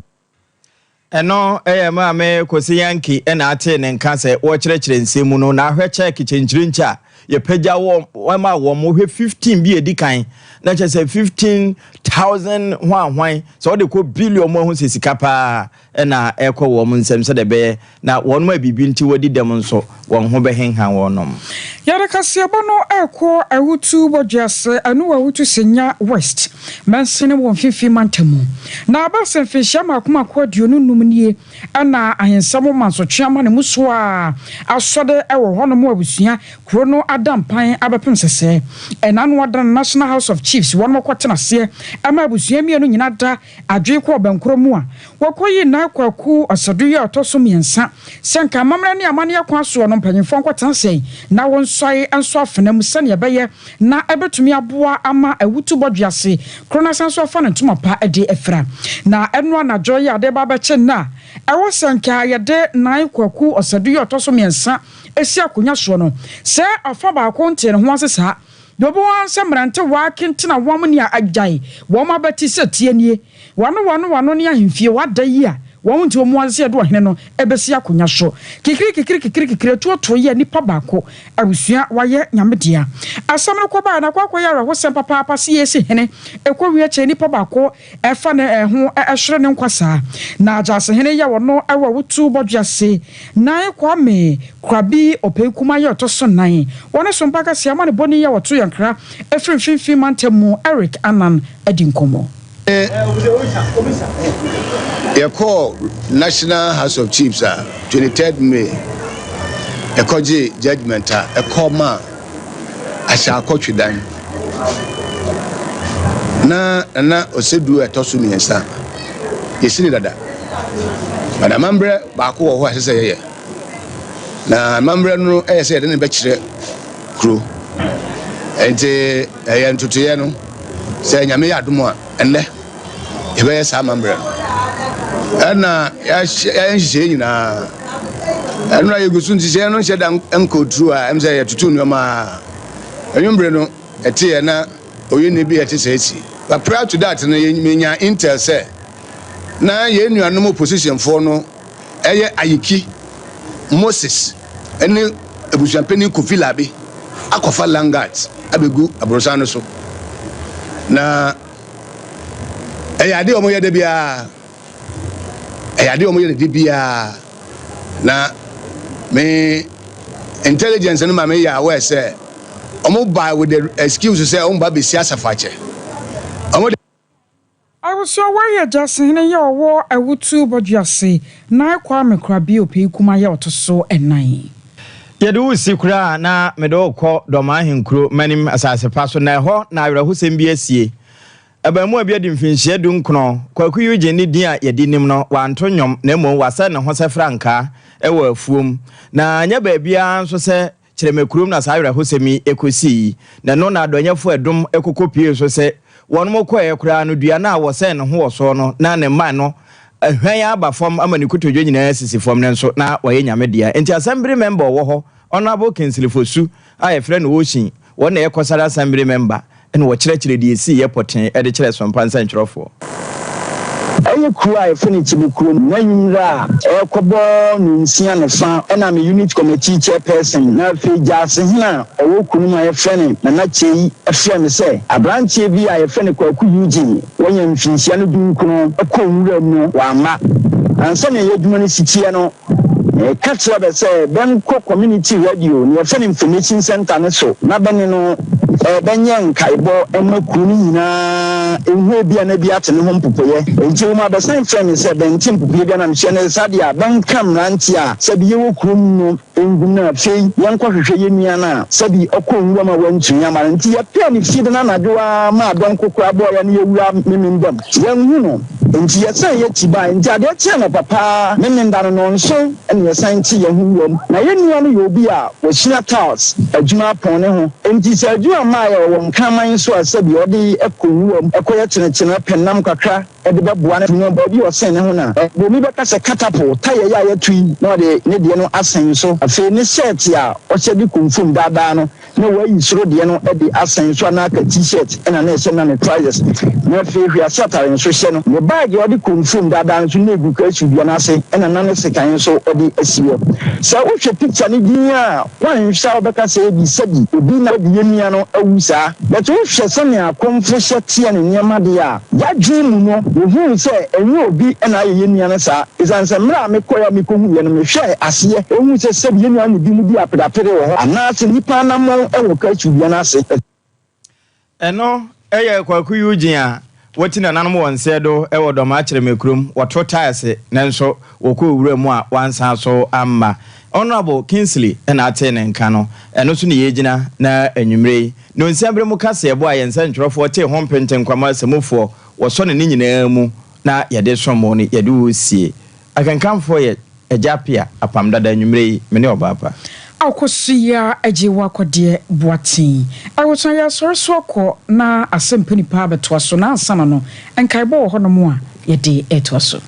[SPEAKER 2] Ɛno yɛ Maame Kwesi Yankee na atee ne nka sɛ wɔrekyerɛkyerɛ nsɛm mu no na ahwɛ kyɛɛke kyenkyerenkye a yɛpagya wɔ ma wɔn wohwɛ 15 bi a ɛdi kan na kyerɛ sɛ 15,000 hwanhwan sɛ wode kɔ billion mu ahu sɛ sika paa na ɛrekɔ wɔn nsam sɛdeɛ ɛbɛyɛ na wɔnom a biribi nti wɔadi dɛm nso, wɔn ho bɛhenha wɔnom.
[SPEAKER 1] Yɛde kaseɛbɔ no rekɔ Awutu Bɔdwease, ɛno wɔ Awutu Senya West mansini wɔ Mfimfini Mantam mu. Na aba sɛ mfinhyia mmaako mmaako 25 nie na ahensɛm mansotwe ama ne mu so a asɔde wɔ hɔnom abusua kuro no ada mpan abɛpem sɛsɛɛ. Ɛna ano ada na National House of Chiefs wɔnom kɔtena aseɛ ma abusua mmienu nyina da Adwene kɔɔ bɛnkorɔ mu a, wɔkɔyii Nai Kwaku Ɔsɛdo yi a ɔtɔ so mmiɛnsa sɛ nka amammerɛ ne amanneɛ kwan soɔ no mpanyimfoɔ nkɔtena ase na wɔnsɔe nsɔ afena mu sɛdeɛ ɛbɛyɛ na ɛbɛtumi aboa ama awutu bɔdwease koro no asan so afa ne ntoma pa de afira. Na ɛno anadwo yi a ade reba abɛkye nnɛ a ɛwɔ sɛ nka yɛde Nai Kwaku Ɔsɛdo yi a ɔtɔ so mmiɛnsa si akonnwa soɔ no, sɛ ɔfa baako ntee ne ho ase saa. Deɛ ɔbɛhu ara ne sɛ mmerantewaa kentena wɔn ne agyae wɔn abati sɛ tie nie, wano wano wano ne ahemfie wada yi a wɔn nti wɔn ase yɛde ɔhene no bɛsi akonwa so. Kikiri kikiri kikiri kikiri atuo too yɛ nipa baako abusua wayɛ nyame dea. Asɛm no kɔbaeɛ no akɔ akɔyɛ awerɛhosɛm papaapa se yɛsi hene ɛkɔ wie kyɛ nipa baako ɛfa ne ho ɛhwere ne nkwa saa. Na Gyasehene yɛ ɔno wɔ wotu bɔdwease Nan Kwame Krabi Ɔpɛi Kuma yɛ ɔtɔ so nan wɔ ne sompa kɛseɛ amanebɔni yi a wɔto yɛn kra firi Mfimfini Mantam mu Eric Annan adi nkɔmmɔ.
[SPEAKER 18] Yɛkɔɔ National House of Chiefs a 23rd May yɛkɔgyee judgement a ɛkɔ maa Ahyɛakɔtwedan na Nana Osedu a ɛtɔ so mmiɛnsa yɛsi no dada. But amammerɛ baako wɔ hɔ a ɛsɛ sɛ yɛyɛ. Na amammerɛ no yɛ sɛ yɛde no bɛkyerɛ kuro. Nti ɛyɛ ntotoeɛ no sɛ Nyame yɛ adom a ɛnnɛ yɛbɛyɛ saa amammerɛ no. Ɛna yɛayɛ nhyehyɛeɛ nyinaa. Ɛno a yɛgu so nhyehyɛeɛ no nhyɛ da nkɔɔ turu a ɛm sɛ yɛtoto nneɛma a anwummere no ɛteɛ na oyɛnni bi a ɛte sɛ asi. But prior to that no yɛnya intel sɛ na yɛn nuanom oppositionfoɔ no ɛyɛ Ayiki, Moses ne abusuapanin Kofi Labi akɔfa Langat abɛgu aborosan no so. Na ɛyɛ adeɛ a wɔyɛ da biara. Ɛyɛ adeɛ a wɔyɛ no da biara. Na me intelligence no ma me yɛ aware sɛ wɔn ba with the excuse sɛ wɔn ba bɛsi asafo akyɛ. Wɔn de.
[SPEAKER 1] Abusua wei yɛ Gyasehene yɛ ɔwɔ Awutu Bɔdwease, Nai Kwame Korabie Opei Kuma yɛ ɔto so nnan.
[SPEAKER 2] Yɛde wo resi koraa na mede wo rekɔ Dɔmaa Ahenkuro, Manim asase pa so, na ɛhɔ na awerɛhosɛm bi asie. Abaamua bi adi mfinhyia dunkron, Kwaku Eugene ne din a yɛde nim no, wanto nnwom na mmom wasɛ ne ho sɛ frankaa wɔ afuom. Na anyɛ baabiara nso sɛ Kyerɛmɛ kurom na saa awerɛhosɛm yi kɔsii, na ɛno na Adɔnyɛfo Ɛdom kɔkɔpuee so sɛ wɔnom kɔeɛ koraa no dua no a wɔsɛn ne ho wɔ soɔ no na ne mman no ahwan aba fam ama ne kotodwe nyinaa asisi fam nanso na wayɛ Nyame dea. Enti Assembly member ɔwɔ hɔ, Honourable Kingsley Fosu a yɛfrɛ no Oshin, wɔn na ɛyɛ Kɔsare Assembly member na wɔkyerɛkyerɛ deɛ ɛsiiɛ pɔtee de kyerɛɛ Sompa nsɛntwerɛfoɔ.
[SPEAKER 19] Ɛyɛ kuro a yɛfrɛ no Kyibi kurom. N'anwummerɛ a ɛrekɔbɔ nnɔnsia ne fa ɛna me unit committee chairperson na afei Gyaasehene a ɔwɔ kuro no mu a yɛfrɛ no Nana Kyei frɛɛ me sɛ aberanteɛ bi a yɛfrɛ no Kwaku Eugene wanya mfinhyia no dunkron kɔɔ nwura mu no wamma. Ansa na yɛn adwuma no si teɛ no, meka kyerɛɛ bɛ sɛ bɛnkɔ community radio, nea yɛfrɛ no information centre no so na bɛne no bɛnyɛ nkaebɔ mma kuro no nyinaa nhu ebia na bi ate ne ho mpopoeɛ. Enti wɔma bɛsan frɛɛ me sɛ bɛnte mpopoeɛ biara na mehyɛ no saa deɛ a bɛnka mmeranteɛ a sɛbi yɛwɔ kurom no ngu na afei yɛnkɔhwehwɛ yɛn nua no a sɛbi ɔkɔɔ nwuram a wantumi amma no. Enti yɛpɛɛ no fie da no anadwo ara maa dɔnko koraa bɔɔ yɛn na yɛwuraa Memendam. Yɛanhu no. Enti yɛsan yɛn akyi bae. Enti adeɛ kyee anɔpa paa Memenda no nnɔnson na yɛsan tee yɛn ho wuram. Na yɛn nua no yɛ obi a wasua tiles adwuma apɔn ne ho. Enti sɛ adwuma mmaeɛ a ɔwɔ nkraman nso a sɛbi ɔde kɔ nwuram kɔyɛ kyenekyene pɛ nam kakra de bɛboa ne ho baabi a ɔsɛn ne ho na Bomi bɛka sɛ catapult tayɛ yi a yɛto yi na ɔde ne deɛ no asɛn so. Afei ne shirt a ɔhyɛ de kɔ mfum daa daa no na wayi soro deɛ no de asɛn so anaa aka T-shirt na na ɛhyɛ no na ne trousers na afei hwease atare nso hyɛ no. Ne bag a ɔde kɔ mfum daa daa nso na egu kasu dua no ase na na ne sekan nso ɔde asi hɔ. Sɛ wohwɛ picture no din a woanhwɛ a wobɛka sɛ ebi sɛbi obi na wadi yɛn nua no awu saa but wohwɛ sɛnea akɔmfo hyɛ teɛ ne nneɛma deɛ a Y'adwene mu no, yehuu sɛ ɛnyɛ obi na ayɛ yɛn nua no saa. Esiane sɛ mmerɛ a mekɔeɛ a mekɔhuiɛ no, mehwɛɛ aseɛ huu sɛ sɛbi yɛn nua no binom di apereapere wɔ hɔ anaasɛ nnipa anammɔn wɔ kaakyi dua no ase.
[SPEAKER 2] Ɛno yɛ Kwaku Eugene a wati nananom wɔ nsɛ do wɔ Dɔmaa Kyerɛmɛ kurom. Wɔto tiles nanso wɔkɔɔ wura mu a wɔansan so amma. Honourable Kingsley na atee ne nka no. Ɛno so na yɛgyina na anwumerɛ yi Nonsia bere mu kaseɛbɔ a yɛn nsɛntwerɛfoɔ tee ho mpentenkwama asamufoɔ wɔsɔ no ne nyinaa mu na yɛde som wo no yɛde wo sie. Akenkanfoɔ yɛ Agya Appiah, Apam Dada anwummerɛ yi me ne Ɔbaapa.
[SPEAKER 1] Akosua agye wo akɔdeɛ Boateng. Ɛwoso yɛ asɔre so akɔ na asɛmpa nipa abɛtoa so na ansa na no nkaebɔ wɔ hɔ nom a yɛde retoa so.